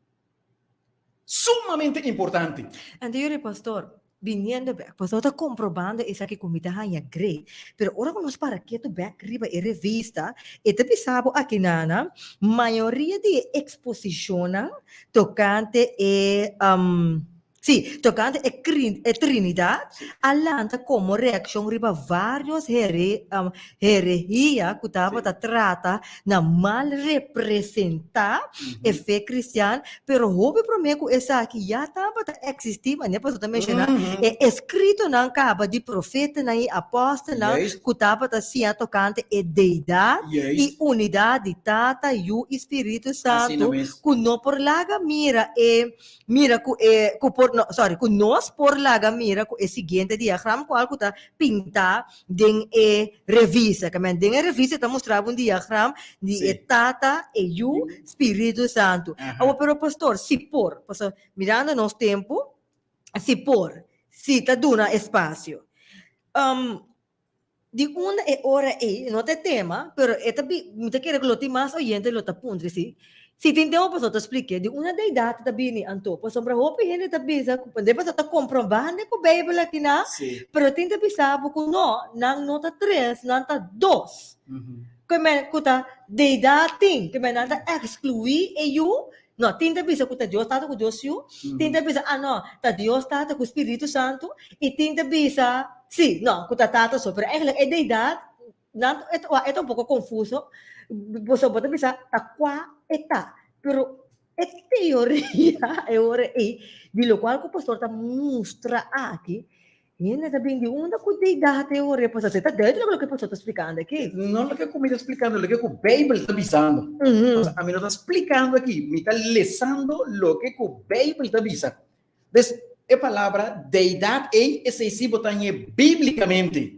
Sumamente importante. Anto yori pastor, biniendo bek, pastor ta komprobando esaki ku mi ta haña great. Pero ora ku nos para ketu bek riba e revista, e ta bisa bo aki nana, mayoria di e eksposishonnan tokante e Sí, tokante e e Trinidad a lanta komo reakshon riba vários here herehia ku tabata trata na mal representá e fe kristian, pero hopi promé ku esaki ya tabata eksistí, manera pastor ta menshoná, e eskritonan kaba di profetanan i apòstelnan ku tabata siña tokante e Deidat i unidat di Tata, Yu i Spiritu Santu, ku no por laga mira e Mira ku e ku por no sorry ku nos por laga mira ku e siguiente diagram kual ku ta pintá den e revista. Ke men den e revista ta mustra bo un diagram di e Tata, e Yu, Spiritu Santu. Awor pero pastor si por, pasobra mirando nos tempu si por, si ta duna espasio. Di unda e ora ei, no ta e tema, pero e ta bi, mi ta kere ku lo tin mas oyente lo ta puntra si, si tin tema pasobra ta splik'é, di unda deidat ta bini anto? Pasobra hopi hende ta bisa ku de pasobra ta komprobando ku Beibel akina, pero tin ta bisa bo ku no, nan no ta tres, nan ta dos. Ku men ku ta deidat tin, ku men nan ta ekskluí e yu, no, tin ta bisa ku ta Dios Tata ku Dios Yu, tin ta bisa, ah no, ta Dios Tata ku Spiritu Santu, i tin ta bisa, Sí, no, ku ta tata so, pero eigenlijk e deidad, nan, e ta, e ta un poko konfuso, boso bo ta bisa ta kua e ta, pero e teoria e ora ei, di lokual ku pastor ta mustra aki, Hende ta bin di unda ku deidat e ora e pasó. Ta duidelijk loke pasó ta splikando aki. No loke ku mi ta splikando, loke ku Beibel ta bisando. Pasobra ami no ta splikando aki, mi ta lesando loke ku Beibel ta bisa. Des, e palabra deidat ei, esei si bo ta hañ'é bíblikamente.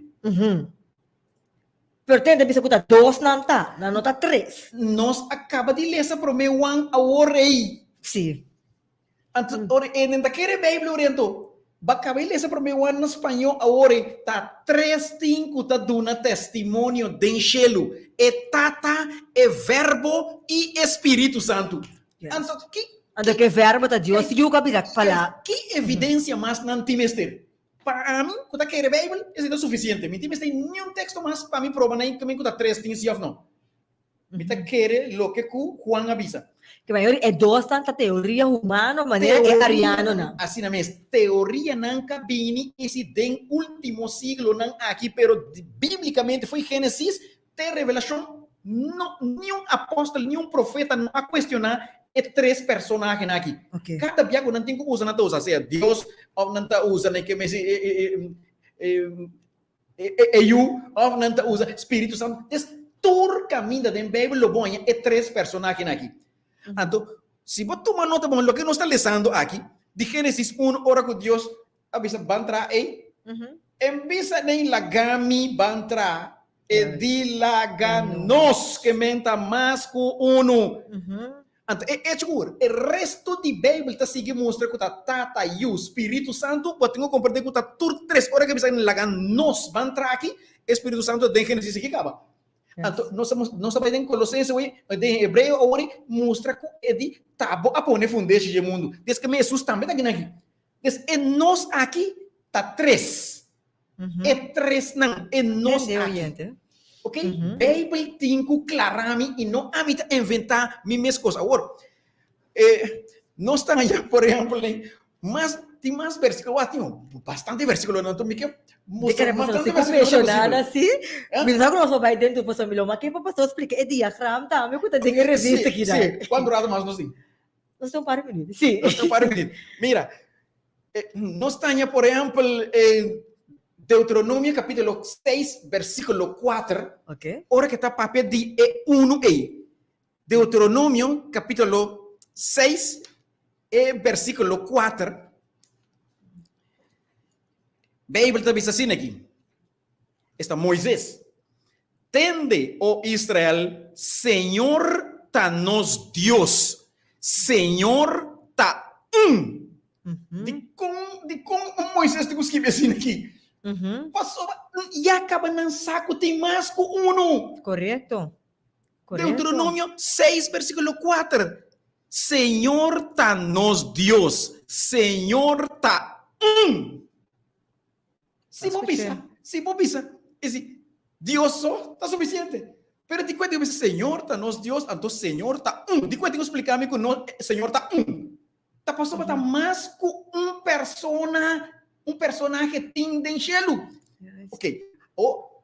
Pero ten ta bisa ku ta dos nan ta, nan no ta tres. Nos a kaba di lesa promé Juan awor ei. Sí. Anto ora e nen ta kere Beibel ora anto ba kaba e lesa prome wan na spañó awor e ta tres tin ku ta duna testimonio den shelu, e Tata, e Verbo i e Spiritu Santu. Anto ki Anto ke Verbo ta Dios yu ku a bira palabra. Ki evidensia mas nan tin mester? Pa ami ku ta kere Beibel esei ta sufisiente. Mi tin mester niun teksto mas pa mi proba nan ku ta tres tin si òf no. Mi ta kere loke ku Juan a bisa. Ke mayoria e dosnan ta teoria humano manera e arianonan. Asina mes, teorianan ka bini isi den ultimo siglonan aki, pero biblikamente fo'i Genesis te Revelashon no niun apostel, niun profeta no a kuestioná e tres personahenan aki. Kada bia ku nan tin ku usa nan ta usa sea Dios òf nan ta usa nan ke mester E Yu, òf nan ta usa Spiritu Santu. Des tur kaminda den Beibel lo bo haña e tres personahenan aki. Anto, si bo tuma nota bon loke nos ta lesando aki, di Génesis un ora ku Dios a bisa ban traha ei, e bisa den laga mi ban traha, e di laga nos, ke men ta mas ku unu. Anto e echo ku e resto di Beibel ta sigui mustra ku ta Tata, Yu, Spiritu Santu, bo tin ku komprendé ku ta tur tres. Ora ku e bisa laga nos ban tra aki, e Spiritu Santu den Génesis aki kaba. Anto nos ta nos ta bai den Kolosense awor, den Hebreo awor, mustra ku e di ta bo a pone fundeshi dje mundu. Des ke Hesus tambe ta kina aki. Des e nos aki ta tres. E tresnan, e nos aki. Ok? Beibel tin ku klará mi i no ami ta inventá mi mes kos. Awor, eh, nos ta haña, por ehèmpel, den mas, tin mas versíkulo, wak, tin bastante versíkulo, anto mi ke mustra mas tantu versíkulo posibel. Así, mi no sa ku nos por bai den tur pasobra mi lo mas ke pa pastor splika e diagram tambe ku ta den e revista aki. Sí, kuantu rato mas nos tin? Nos tin un par di minüt. Sí. Nos tin un par di minüt. Mira, nos ta haña, por ehèmpel, Deuteronomio kapítulo 6, versíkulo 4. Ok. Ora ke ta papia di e unu ei. Deuteronomio kapítulo 6, e versíkulo 4. Beibel ta bisa asina aki. Esta Moises, Tende, o Israel, Señor ta nos Dios, Señor ta un. Dikon, dikon Moises tin ku skibi asina aki? Pasobra ya kaba nan sa ku tin mas ku unu. Korekto. Deuteronomio 6, versíkulo 4, Señor ta nos Dios, Señor ta un. Si bo bisa, si bo bisa, e si Dios so ta suficiente. Pero di kue tin ku bisa Señor ta nos Dios, anto Señor ta un. Di kue tin ku splika mi ku no Señor ta un? Ta pasobra ta mas ku un persona, un personahe tin den shelu. Ok, o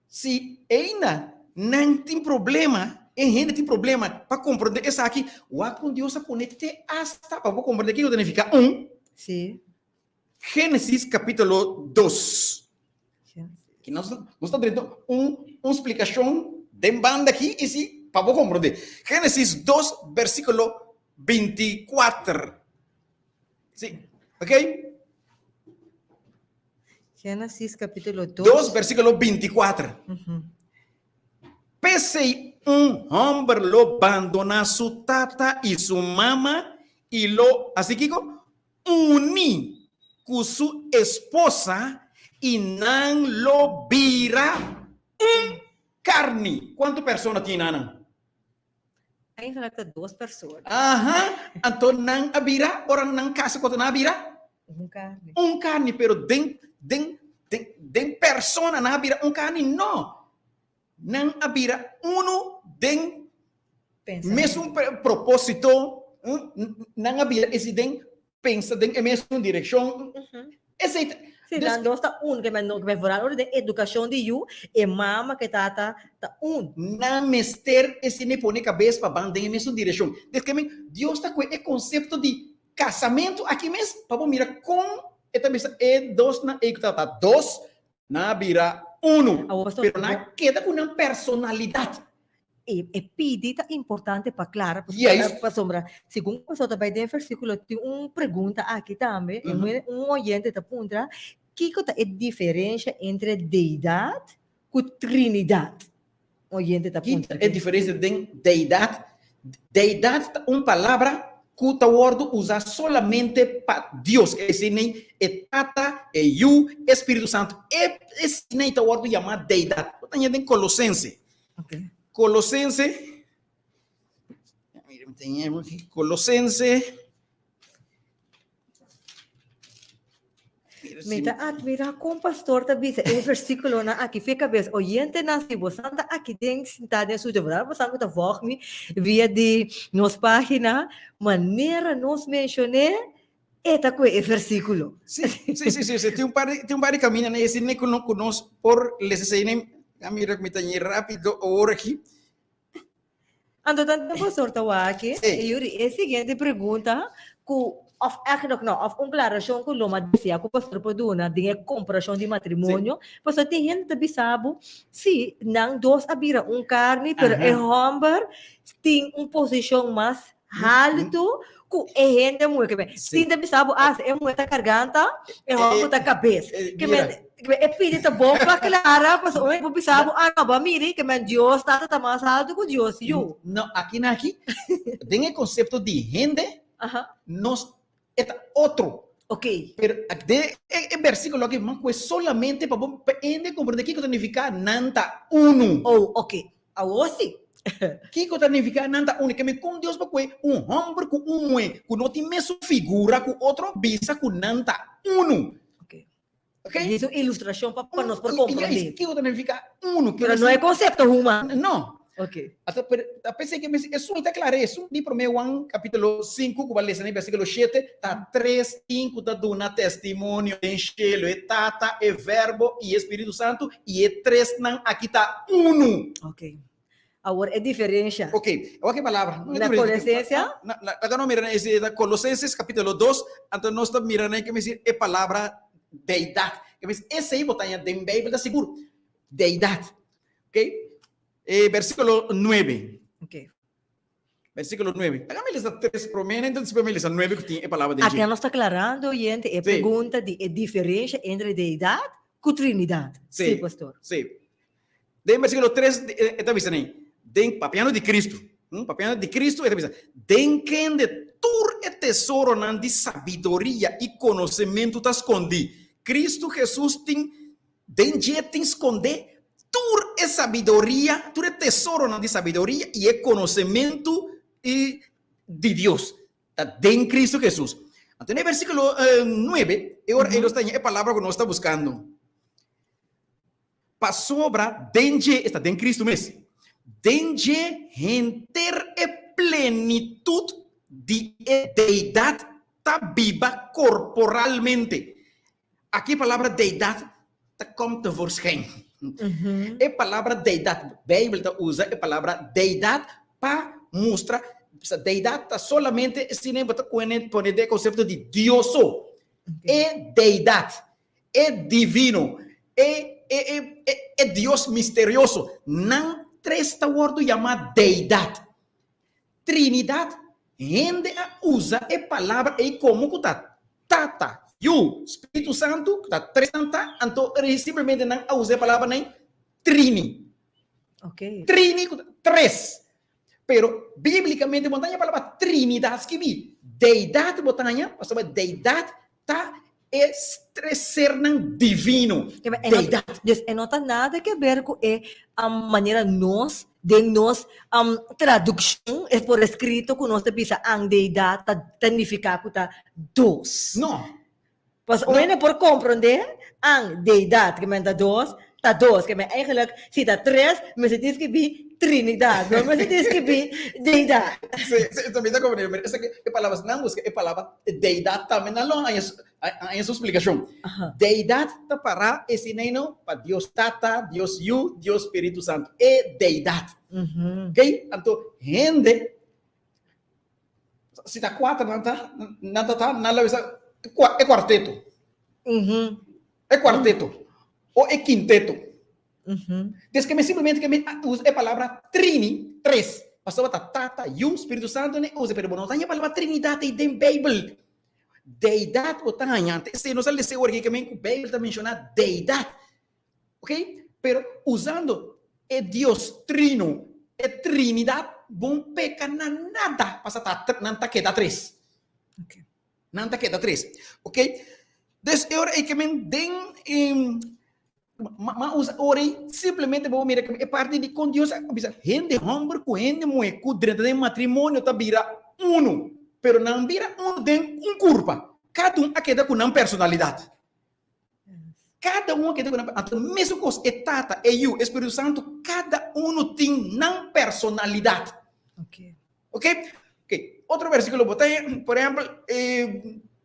si eina nan tin problema, e hende tin problema pa komprende esaki, wak kon Dios a pone te asta pa bo komprende kiko ta nifiká un. Sí. Génesis capítulo 2. Ki nos, nos ta drenta un, un splikashon den banda aki i si pa bo komprondé. Génesis 2 versíkulo 24. Sí, ok? Génesis capítulo 2. 2 versíkulo 24. P'esei un hòmber lo bandoná su tata i su mama i lo, hasi kiko? Uni ku su esposa i nan lo bira un karni. Kuantu persona tin nan? Eigenlijk ta dos persona. Aha, anto nan a bira, ora nan kasa ku otro nan a bira? Un karni. Un karni, pero den, den, den, den persona nan a bira un karni? No. Nan a bira unu den mesun propósito, nan a bira esi den pensa den e mesun direkshon. Esei ta. Sí, nan dos ta un, ke men ke vooral ora den edukashon di yu, e mama ku e tata ta un. Nan mester esi ne pone kabes pa ban den e mesun direkshon. Des ke men Dios ta kue e konsepto di kasamentu aki mes pa bo mira kon. E ta bisa e dosnan ei ku tabata dos, nan a bira unu. Awor, pastor, Pero nan a keda ku nan personalidat. E, e pidi ta importante pa klara, Juist. pasobra segun ku pastor ta bai den e versíkulo tin un pregunta aki tambe, e un un oyente ta puntra, kiko ta e diferensha entre deidat ku trinidat? Un oyente ta Ki puntra ta e aki. diferensia den deidat? Deidat ta un palabra ku ta wòrdu usá solamente pa Dios, esei e Tata, e Yu, e Spiritu Santu. E esei ta wòrdu yamá deidat. Bo ta haña den Kolosense. Okay. Kolosense, Kolosense. Mi ta admira kon pastor ta bisa e versíkulonan aki fe kabes. Oyentenan, si bosan ta aki den sintá den studio, bo bosan ku ta vòg mi via di nos página, manera nos menshoné, e ta kue e versíkulo. Sí, sí, sí, sí, sí. Tin un par di, tin un par di kaminda na esei ku no, ku nos por lesa esei. A mira ku mi ta ñe rápido awor aki. Anto tanto pastor ta wak aki, Sí. e Yuri, e siguiente pregunta ku of eigenlijk no, of un klarashon ku lo m'a desea ku pastor por duna den e komparashon di matrimonio, pasobra tin hende ta bisa bo, sí, nan dos a bira un karni, pero e Aha. hòmber tin un posishon mas haltu ku e hende muhé. Ke men, Sí. tin ta bisa bo, ah, si e muhé ta karganta, e hòmber ta kabes. Ke men, Mira. ke men, e pidi ta bon pa klara, pasobra un hende por bisa bo, ah, no, bo a miri, ke men Dios Tata ta mas haltu ku Dios Yu. No, aki na aki, den e konsepto di hende, Aha. nos e ta otro. Ok. Pero den e versíkulo aki, man ku e solamente pa bo pa hende komprendé kiko ta nifiká nan ta unu. Oh, ok. Awor sí. Kiko ta nifiká nan ta unu? Ke men kon Dios por kohe un hòmber ku un muhé ku no tin mesun figura ku otro bisa ku nan ta unu? Ok. Ok? Djis un ilustrashon pa pa nos por komprondé. Kiko ta nifiká unu? Pero no e konsepto humano. No. Ok. Ata pero ta pensé ke mester esun ta klara esun di promé Juan kapítulo 5 ku bo a lesa na e versíkulo 7 ta tres tin ku ta duna testimonio den shelu e Tata, e Verbo i e Spiritu Santu i e tresnan aki ta unu. Ok. Awor e diferensha. Ok, awor ke palabra? Na Kolosensia? Na, na, laga nos mira na ese Kolosenses kapítulo 2, anto nos ta mira na ke mester e palabra deidat. Ke mester esei bo ta haña den Beibel ta sigur. Deidat. Ok. E versíkulo 9. Ok. Versíkulo 9. Laga mi lesa tres promé, entonces despues mi lesa 9 ku tin e palabra den Aki dje. nos ta aklarando, oyente, e Sí. pregunta di e diferensha entre deidat ku Trinidat. Sí. Sí, pastor. Sí. Den versíkulo 3 e ta bisa nei, den papiando di Cristo, hm, papiando di Cristo e ta bisa, den kende tur e tesoronan di sabiduria i konosementu ta skondí. Cristo Jesus tin Den dje tin skondé tur e sabiduria, tur e tesoronan di sabiduria i e konosementu di Dios. Ta den Kristu Hesus. Anto na e versíkulo nuebe, e ora ei nos ta haña e palabra ku nos ta buskando. Pasobra den dje, esta den Kristu mes, den dje henter e plenitut di e Deidat ta biba korporalmente. Aki e palabra deidat ta kom tevoorschijn. E palabra deidat, Bijbel ta usa e palabra deidat pa mustra, deidat ta solamente esei bo ta pone den e konsepto di Dios so. E deidat, e divino, e e e e Dios misterioso, nan tres ta wòrdu yamá deidat. Trinidat, hende a usa e palabra ei komo ku ta Tata, Yu, Spiritu Santu, ku ta tres nan ta, anto simplemente nan a usa e palabra nei Trini. Ok. Trini ku ta tres. Pero bíblikamente bo no ta haña e palabra Trinidat skibí. Deidat bo ta haña, pasobra deidat ta e tres sernan divino. Deidat. Dus e no ta nada ke ber ku e manera nos den nos tradukshon e por eskrito ku nos ta bisa an deidat ta nifiká ku ta dos. No. Pasobra un hende por komprondé an deidat ke men ta dos, ta dos. Ke men eigenlijk si ta tres mester tin skibí Trinidad, no mester tin skibí deidat. Sí, sí, también ta comprende, pero esaki e palabra, nan busca e palabra deidat tambe, nan lo haña su, haña su explicacion. Deidat ta para esei no pa Dios Tata, Dios Yu, Dios Spiritu Santo, e deidat. Ok? Anto hende, si ta cuater nan ta, nan ta ta, nan lo bisa e cuarteto. E kuarteto o e kinteto. Des ke mi simplemente ke mi usa e palabra trini, tres, pasobra ta Tata, Yu, Spiritu Santu ne usa, pero bo no ta haña e palabra Trinidat ei den Beibel. Deidat bo ta haña. Esei nos a lesa ora ke men ku Beibel ta menshoná deidat. Ok? Pero usando e Dios trino, e Trinidat, bo no peka na nada, pasobra ta nan ta keda tres. Nan ta keda tres. Ok? Dus e ora ei ke men den ma usa ora ei simplemente bo mira e parti di kon Dios a bisa hende homber ku hende muhe ku drenta den matrimonio ta bira uno. Pero nan bira uno den un kurpa. Kada un a keda ku nan personalidat. Kada un a keda ku nan Anto mesun kos e Tata, e Yu, e Spiritu Santu, kada uno tin nan personalidat. Ok? Ok, otro versíkulo bo ta haña, por ehèmpel,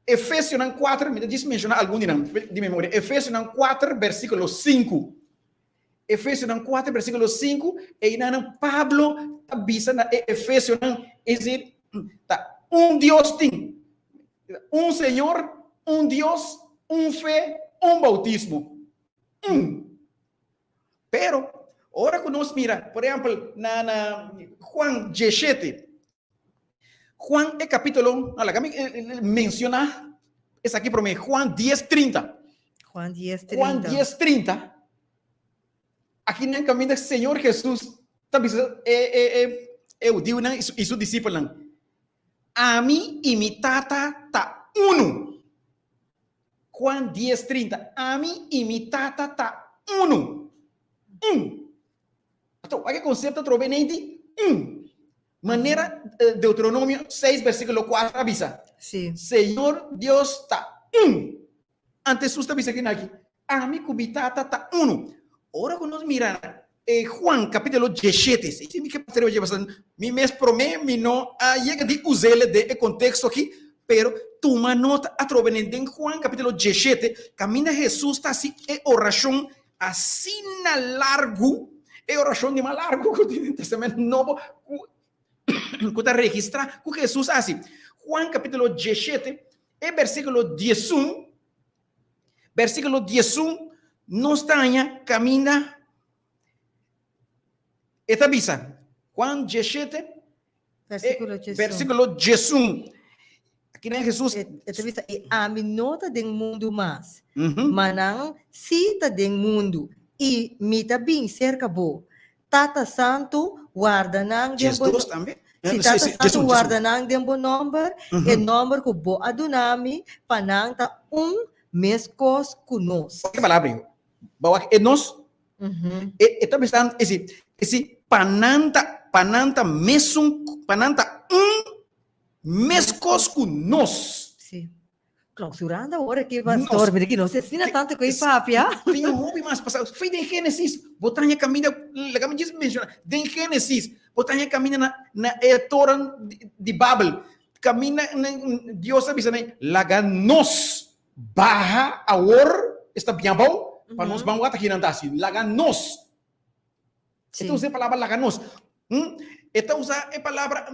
Efesionan kuater, mi ta djis menshoná algun di nan di memoria. Efesionan kuater, versíkulo sinku. Efesionan kuater, versíkulo sinku, einan Pablo ta bisa na e Efesionan, es decir, ta un Dios tin, un Señor, un Dios, un fe, un boutismo. Un. Pero, ora ku nos mira, por ehèmpel, na na Juan diesshete, Juan e kapítulo, no, laga mi menshoná esaki promé, Juan dies trinta. Juan dies trinta. Juan dies trinta, aki nan kaminda Señor Hesus ta bisa e e e e hudiunan i su disipelnan, Ami i mi Tata ta unu. Juan dies trinta, Ami i mi Tata ta unu. Un. Anto, wak e konsepto atrobe nei di un. Manera Deuteronomio seis bersíkulo kuater a bisa, Sí. Señor Dios ta un. Anto Hesus ta bisa kina aki, Ami ku mi Tata ta unu. Ora ku nos mira e Juan kapítulo diesshete, si mi ke pastor mi mes promé mi no a yega di us'el den e konteksto aki, pero tuma nota atrobe den Juan kapítulo diesshete kaminda Hesus ta hasi e orashon asina largu, e orashon di mas largu ku tin den Testament Nobo ku ku ta registrá ku Hesus a hasi. Juan kapítulo diesshete e bersíkulo diesun, bersíkulo diesun nos ta haña kaminda e ta bisa, Juan diesshete, Versíkulo diesun. Versíkulo diesun. Aki nan Hesus. E ta bisa, I ami no ta den mundu mas, ma nan sí ta den mundu, i mi ta bin serka bo. Tata Santu, warda nan den bo. Diesdos tambe? Si, Tata Santu, warda nan den bo nòmber, e nòmber ku bo a duna mi, pa nan ta un meskos ku nos. Wak e palabra ei. Bo wak e nos E ta bisa esi, esi pa nan ta, pa nan ta mesun, pa nan ta un meskos ku nos. Sí. Clausurando awor aki, pastor, mira ki nos asina tanto ku e papia. Tin un hopi mas pasado. Fei den Génesis, bo ta haña kaminda, laga mi djis menshoná, den Génesis, bo ta haña kaminda na, na e toren di Babel, kaminda Dios a bisa nan, laga nos Baha awor esta bien abou pa nos ban wak kinan ta hasi. Laga nos. E ta usa e palabra laga nos. E ta usa e palabra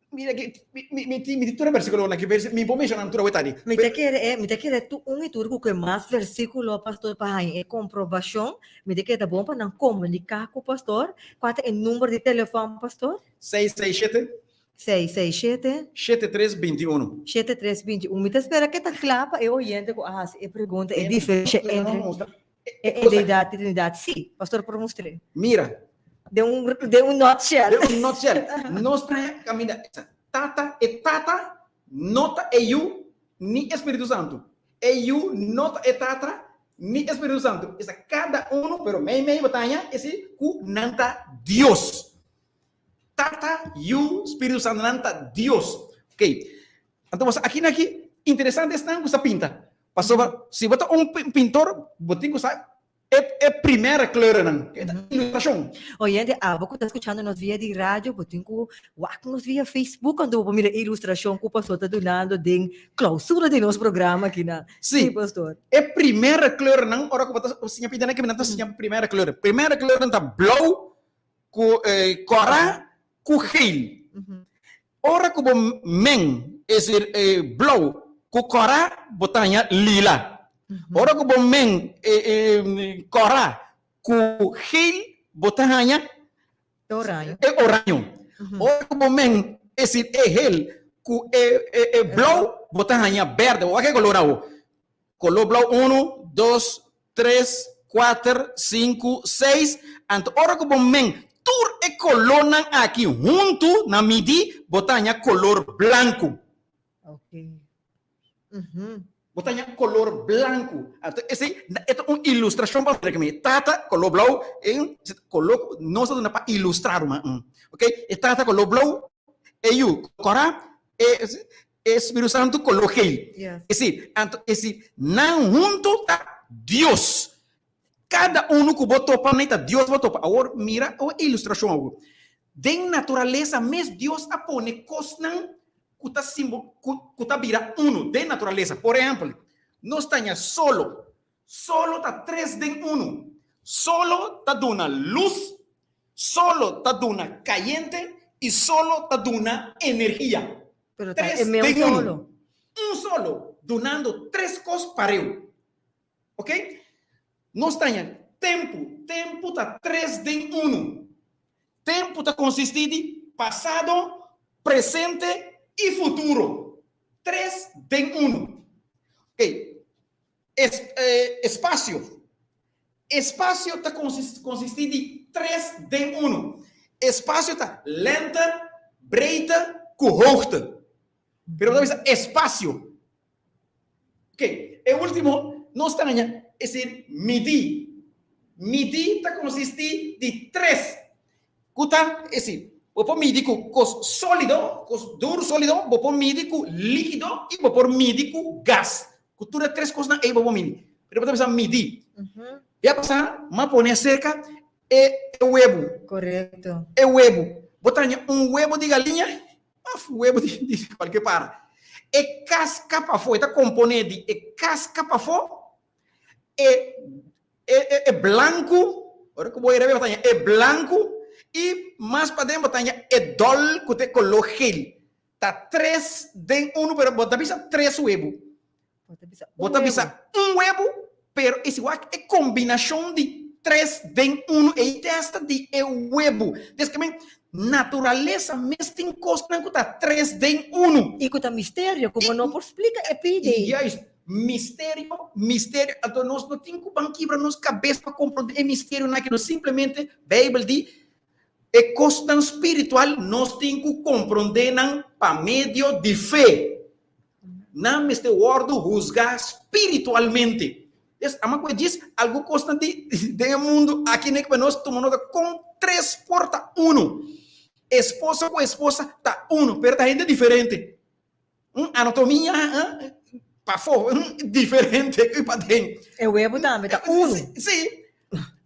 mira ki mi mi tin mi tin tur e versikulonan aki mi por menshoná tur awor tadi. Mi ta kere e mi ta kere tur un i tur ku ke mas versikulo pastor pa haña e komprobashon mi ta kere ta bon pa nan komuniká ku pastor. Kua ta e number di telefòn pastor? Seis seis shete. Seis, seis, shete. Shete tres binti unu. Shete tres binti un. Mi ta spera ke ta kla pa e oyente ku a hasi e pregunta e diferensha entre e deidat i Trinidat. Sí, pastor por mustr'é. Mira. Den un den un nutshell. Den un nutshell. Nos ta kaminda Tata, e Tata no ta e Yu ni e Spiritu Santu. E Yu no ta e Tata ni e Spiritu Santu. Esta kada unu, pero mei mei bo ta haña esi ku nan ta Dios. Tata, Yu, Spiritu Santu nan ta Dios. Ok. Anto boso aki na aki, interesante esnan ku sa pinta. Pasobra si bo ta un pintor, bo tin ku sa e e primera kleurennan, e ta ilustrashon. Oyente, abo ku ta skuchando nos via di radio, bo tin ku wak nos via Facebook, anto bo por mira e ilustrashon ku pastor ta dunando den klausura di nos programa aki na. Sí. Sí, pastor. E primera kleurennan, ora ku bo ta siña pinta nan, nan ta siña primera kleur. Primera kleuren ta blou, ku kòrá ku geel. Ora ku bo meng es blou ku kòrá bo ta haña lila. Ora ku bo men kòrá ku geel, bo ta haña E oraño. E oraño. Ora ku bo men esi e geel ku e blou, bo ta haña bèrdè. Bo wak e kolor awo. Kolor blou unu, dos, tres, kuater, sinku, seis. Anto ora ku bo men tur e kolornan aki huntu na midi, bo ta haña kolor blanku. Bo ta haña kolor blanku. Anto esei e ta un ilustrashon pa mira mi tata kolor blou e kolor ku nos ta duna pa ilustrá ruman. Ok, e tata kolor blou, e yu kòrá, e e Spiritu Santu kolor geel. Esei, anto esei nan huntu ta Dios. Kada unu ku bo topa nei ta Dios bo topa. Awor mira e ilustrashon awor. Den naturalesa mes Dios a pone kosnan ku ta simbo ku ku ta bira unu den naturalesa. Por ehèmpel, nos ta haña solo. Solo ta tres den unu. Solo ta duna lus, solo ta duna kayente i solo ta duna energia. Pero ta Tres e meu den unu. solo. Un solo dunando tres kos pareu. Ok? Nos ta haña tempu. Tempu ta tres den unu. Tempu ta konsistí di pasado, presente i futuro. Tres den unu. Ok. Es, espasio. Espasio ta konsistí di tres den unu. Espasio ta lente, breedte ku hoogte. Pero bo ta bisa espasio. Ok, e ultimo nos ta haña es decir midí. Midí ta konsistí di tres ku ta, es decir, bo por midi ku kos sólido, kos duru sólido, bo por midi ku líkido i bo por midi ku gas. Ku tur e tres kosnan ei bo por midi. Pero bo ta bisa midí. Ya pasá m'a pone aserka e webu. Korekto. E webu. Bo ta haña un webu di galiña Of webu di di kualke para. E kaska pafó, e ta komponé di e kaska pafó, e e e e blanku, ora ku bo hera bo ta haña e blanku i mas paden bo ta haña e dòl ku ta e koló gel. Ta tres den unu pero bo ta bisa tres webu. Bo ta bisa un webu, pero esi wak e kombinashon di tres den unu, ei testa di e webu. Des ke men, naturalesa mes tin kosnan ku ta tres den unu. I ku ta misterio, ku bo no por splika e pidi. Juist, misterio, misterio. Anto nos no tin ku ban kibra nos kabes pa komprondé e misterionan aki. Nos simplemente, Beibel di, e kosnan spiritual nos tin ku komprondé nan pa medio di fe. Nan mester wòrdu husgá spiritualmente. Des, ama ku e djis algun kosnan di den e mundu aki nek pa nos tuma nota kon tres por ta unu. Esposo ku esposa ta unu, pero ta hende diferente. Un anatomia pafó diferente ku paden. E webu tambe ta unu. Sí.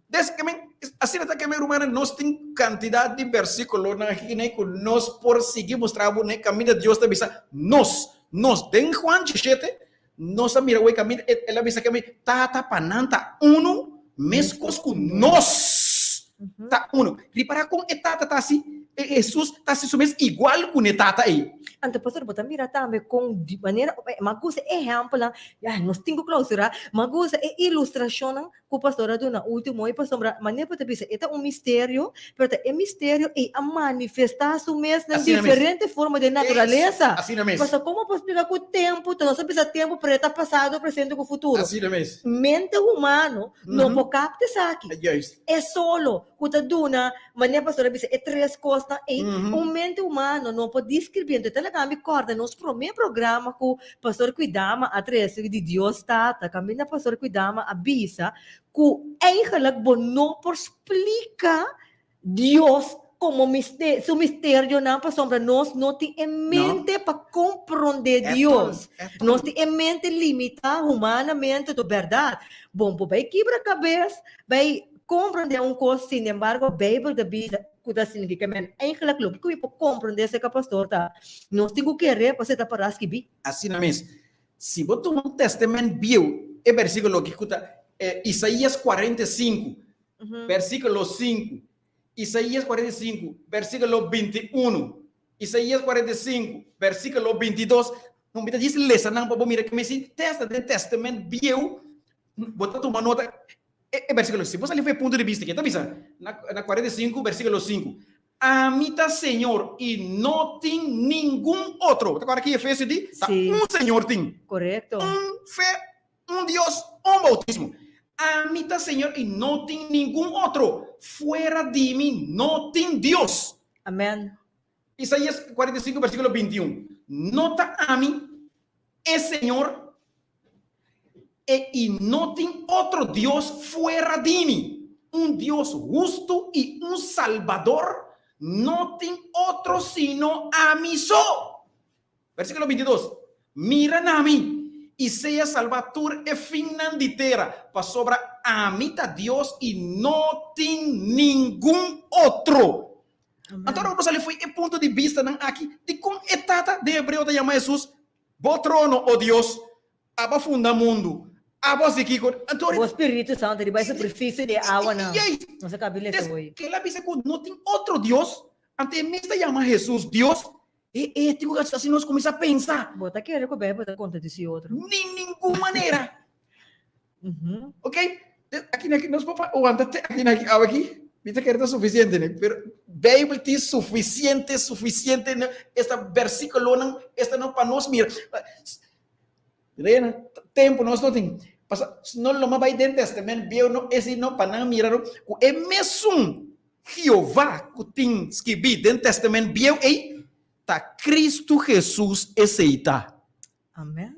Des ke men, asina ta ke men rumannan, nos tin kantidat di versíkulonan aki ne ku nos por sigui mustra bo ne kaminda Dios ta bisa nos, nos. Den Juan 17, nos a mira wei kaminda el a bisa ke men Tata pa nan ta unu meskos ku nos ta unu. Ripará kon e Tata ta hasi, Hesus ta hasi su mes igual ku ne Tata ei. Anto pastor bo ta mira tambe kon di manera, m'a gusta e ehèmpelnan, ya nos tin ku klausurá, m'a gusta e ilustrashonnan ku pastor a duna ultimo i pasobra manera bo ta bisa e ta un misterio pero ta e misterio ei a manifestá su mes na diferente forma den naturalesa. Pasobra komo bo por splika ku tempu ta nos ta bisa tempu pero e ta pasado, presente ku futuro. Mente humano no por kapta esaki. E solo ku ta duna manera pastor a bisa e tres kosnan ei un mente humano no por deskribí. Enton ta laga mi kòrda nos promé programa ku Pastor Kuidama a trese di Dios Tata, kaminda Pastor Kuidama a bisa ku eigenlijk bo no por splika Dios komo miste su misterionan pasobra nos no tin e mente pa komprondé Dios. Nos tin e mente limitá humanamente, to bèrdat. Bon por bai kibra kabes, bai komprondé un kos, sinembargo Beibel ta bisa ku ta significa men eigenlijk loke ku mi por comprende serka pastor ta nos tin ku kere pa seta para skibi. Asina mes, si bo tuma un Testament Bieu, e bersikulo ki ku ta Isaías 45, bersikulo 5, Isaías 45, bersikulo 21, Isaías 45, bersikulo 22, no mi ta djis lesa nan pa bo mira ke mester testa den Testament Bieu. Bo ta tuma nota e e versíkulo. Si bo sali for e punto di bista ke ta bisa na na 45 versíkulo 5, Ami ta Señor i no tin ningun otro. Bo ta kòrda ki Efesio di? Ta Sí. un Señor tin. Korekto. Un fe, un Dios, un boutismo. Ami ta Señor i no tin ningun otro. Fuera di mi no tin Dios. Amèn. Isaías 45 versíkulo 21, No ta ami e Señor e i no tin otro Dios fuera di mi, un Dios hustu i un Salbador, no tin otro sino ami so. Versíkulo 22, Mira na mi, i sea salbá tur e finnan di tera, pasobra ami ta Dios i no tin ningun otro. Anto ora bo sali fo'i e punto di bistanan aki, dikon e Tata den hebreo ta yama Hesus, Bo trono, o Dios, abo a funda mundu, abo a hasi kiko. Anto Bo spiritu santu riba e superfisie di e awanan. Nos a kabi lesa hoy. Kel a bisa ku no tin otro Dios, anto e mes ta yama Hesus Dios. E e tin ku hasi nos kuminsá pensa. Bo ta kere ku Beibel ta kontradisí otro? Ni ningun manera. Ok, aki na nos por wanta te aki na aki awe aki, mi ta kere ta sufisiente ne, pero Beibel tin sufisiente, sufisiente ne, esta versikulonan, esta no pa nos mira. Reina, tempu nos no tin, pasa no lo mas bai den Testament Bieu no, esi no pa nan mira no, ku e mesun Jehová ku tin skibí den Testament Bieu ei, ta Kristu Hesus esei ta. Amen.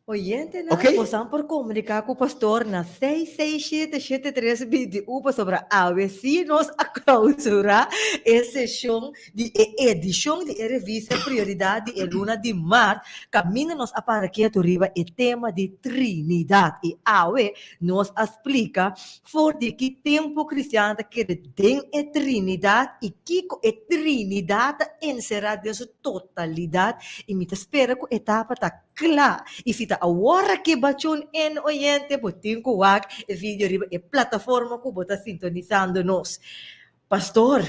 Oyentenan, Ok. bosan por komuniká ku pastor na 6677321 pasobra awe sí nos a klausurá e seshon di e edishon di e revista Prioridat di e luna di mart, kaminda nos a para ketu riba e tema di Trinidat. I awe nos a splika for di ki tempu kristian ta kere den e Trinidat i kiko e Trinidat ta enserá den su totalidat. I mi ta spera ku e tapa ta Kla! I si ta awor aki bachun en oyente bo tin ku wak e video riba e plataforma ku bo ta sintonisando nos. Pastor,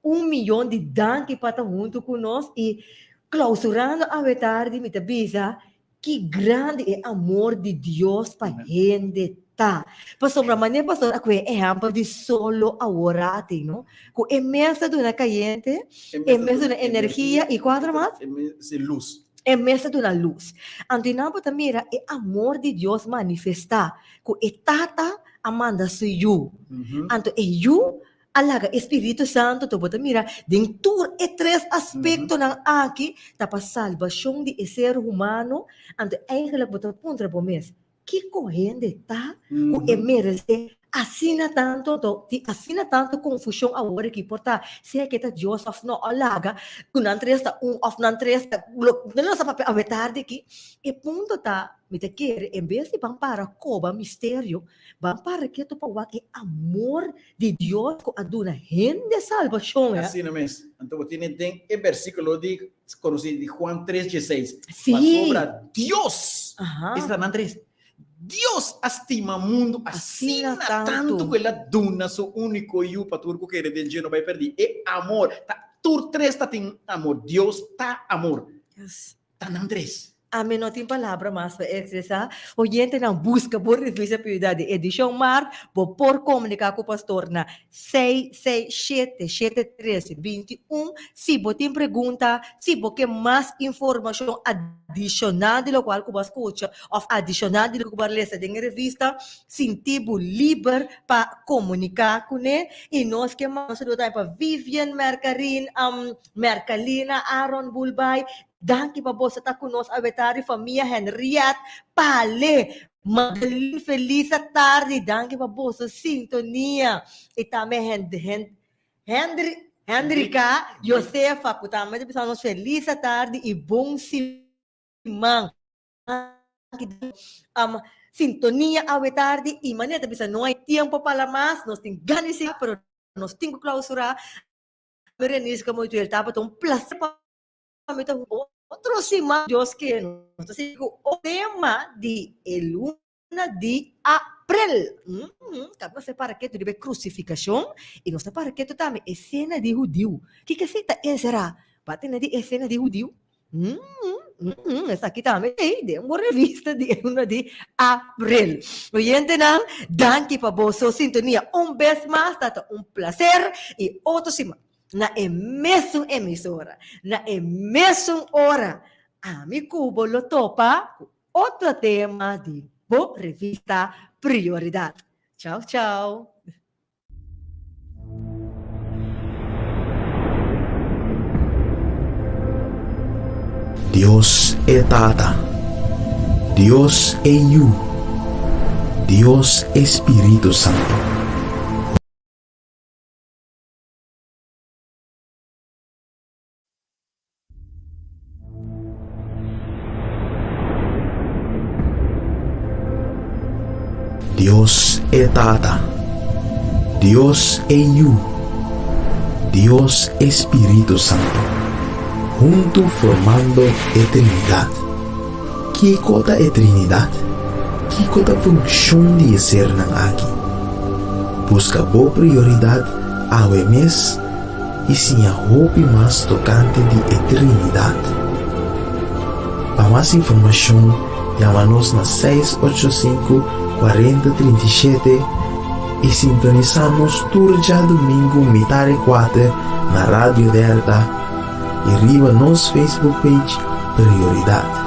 un miyon di danki pa ta huntu ku nos i klausurando awe tardi mi ta bisa ki grandi e amor di Dios pa hende ta. Pasobra manera pastor a kohe ehèmpel di solo aworati, no? Ku e mes ta duna kayente, e mes ta duna energia i kuater mas? E mes ta lus. E mes ta duna lus. Anto nan bo ta mira e amor di Dios manifestá, ku e Tata a manda su Yu. Anto e Yu a laga e Spiritu Santu, anto bo ta mira den tur e tres aspektonan aki ta pa salbashon di e ser humano. Anto eigentlik bo ta puntra bo mes, Kiko hende ta ku e meresé asina tantu? Anto tin asina tantu konfushon awor aki por ta sea ke ta Dios òf no, ò laga ku nan tres ta un òf nan tres ta lo nan lo sa papia awe tardi aki. E punto ta mi ta kere en bes di ban para koba misterio ban para ketu pa wak e amor di Dios ku a duna hende salbashon. Asina mes. Anto bo tene den e bersikulo di konosí di Juan tres dieseis. Sí. Pasobra Dios, Aha. esta nan tres, Dios a stima mundu Asina asina tantu. tantu ku el a duna su úniko Yu pa tur ku kere den dje no bai pèrdí. E amor, ta tur tres ta tin amor. Dios ta amor. Yes. Ta nan tres. Ami no tin palabra mas pa expresa. Oyentenan busca bo revista Prioridad di edicion maart. Bo por comunica cu pastor na 667 7321 si bo tin pregunta, si bo ke mas informacion adicional di locual cu bo a scucha of adicional di loke cu bo a lesa den e revista, sinti bo liber pa comunica cune. Y nos ke manda un saludo tambe pa Vivian Mercarin, Mercalina, Aaron Bulbay, Danki pa boso ta ku nos awe tardi famia Henriette Pale Madeline felis atardi danki pa boso sintonia i tambe Hendri Hendrika Josefa ku tambe ta bisa nos felis atardi i bon siman danki sintonia awe tardi i manera ta bisa no hay tiempo pa la mas nos tin gana di sigui pero nos tin ku clausura Berenice Moituel tabata un placer pa mi ta otro siman Dios ke nos ta sigui ku otro tema di e luna di aprel. Kaba nos ta para ketu riba e krusifikashon i nos ta para ketu tambe e sena di hudiu. Kiko esei ta enserá? Bo a tende di e sena di hudiu? Mm, esaki tambe ei den bo revista di e luna di april. Oyentenan, danki pa boso sintonia un bes mas, ta ta un placer y otro siman na e mesun emisora, na e mesun ora, ami ku bo lo topa ku otro tema di bo revista Prioridad. Chao chao. Dios e Tata, Dios e Yu, Dios e Spiritu Santu. Dios e Tata, Dios e Yu, Dios e Spiritu Santu, huntu formando e Trinidat. Kiko ta e Trinidat? Kiko ta funshon di e sernan aki? Buska bo prioridat awe mes i siña hopi mas tokante di e Trinidat. Pa mas informashon, yama nos na seis ocho sinku, kuarenta 37 i sintonisá nos tur djadumingu mitar e kuater na Radio Delta i riba nos Facebook page Prioridat.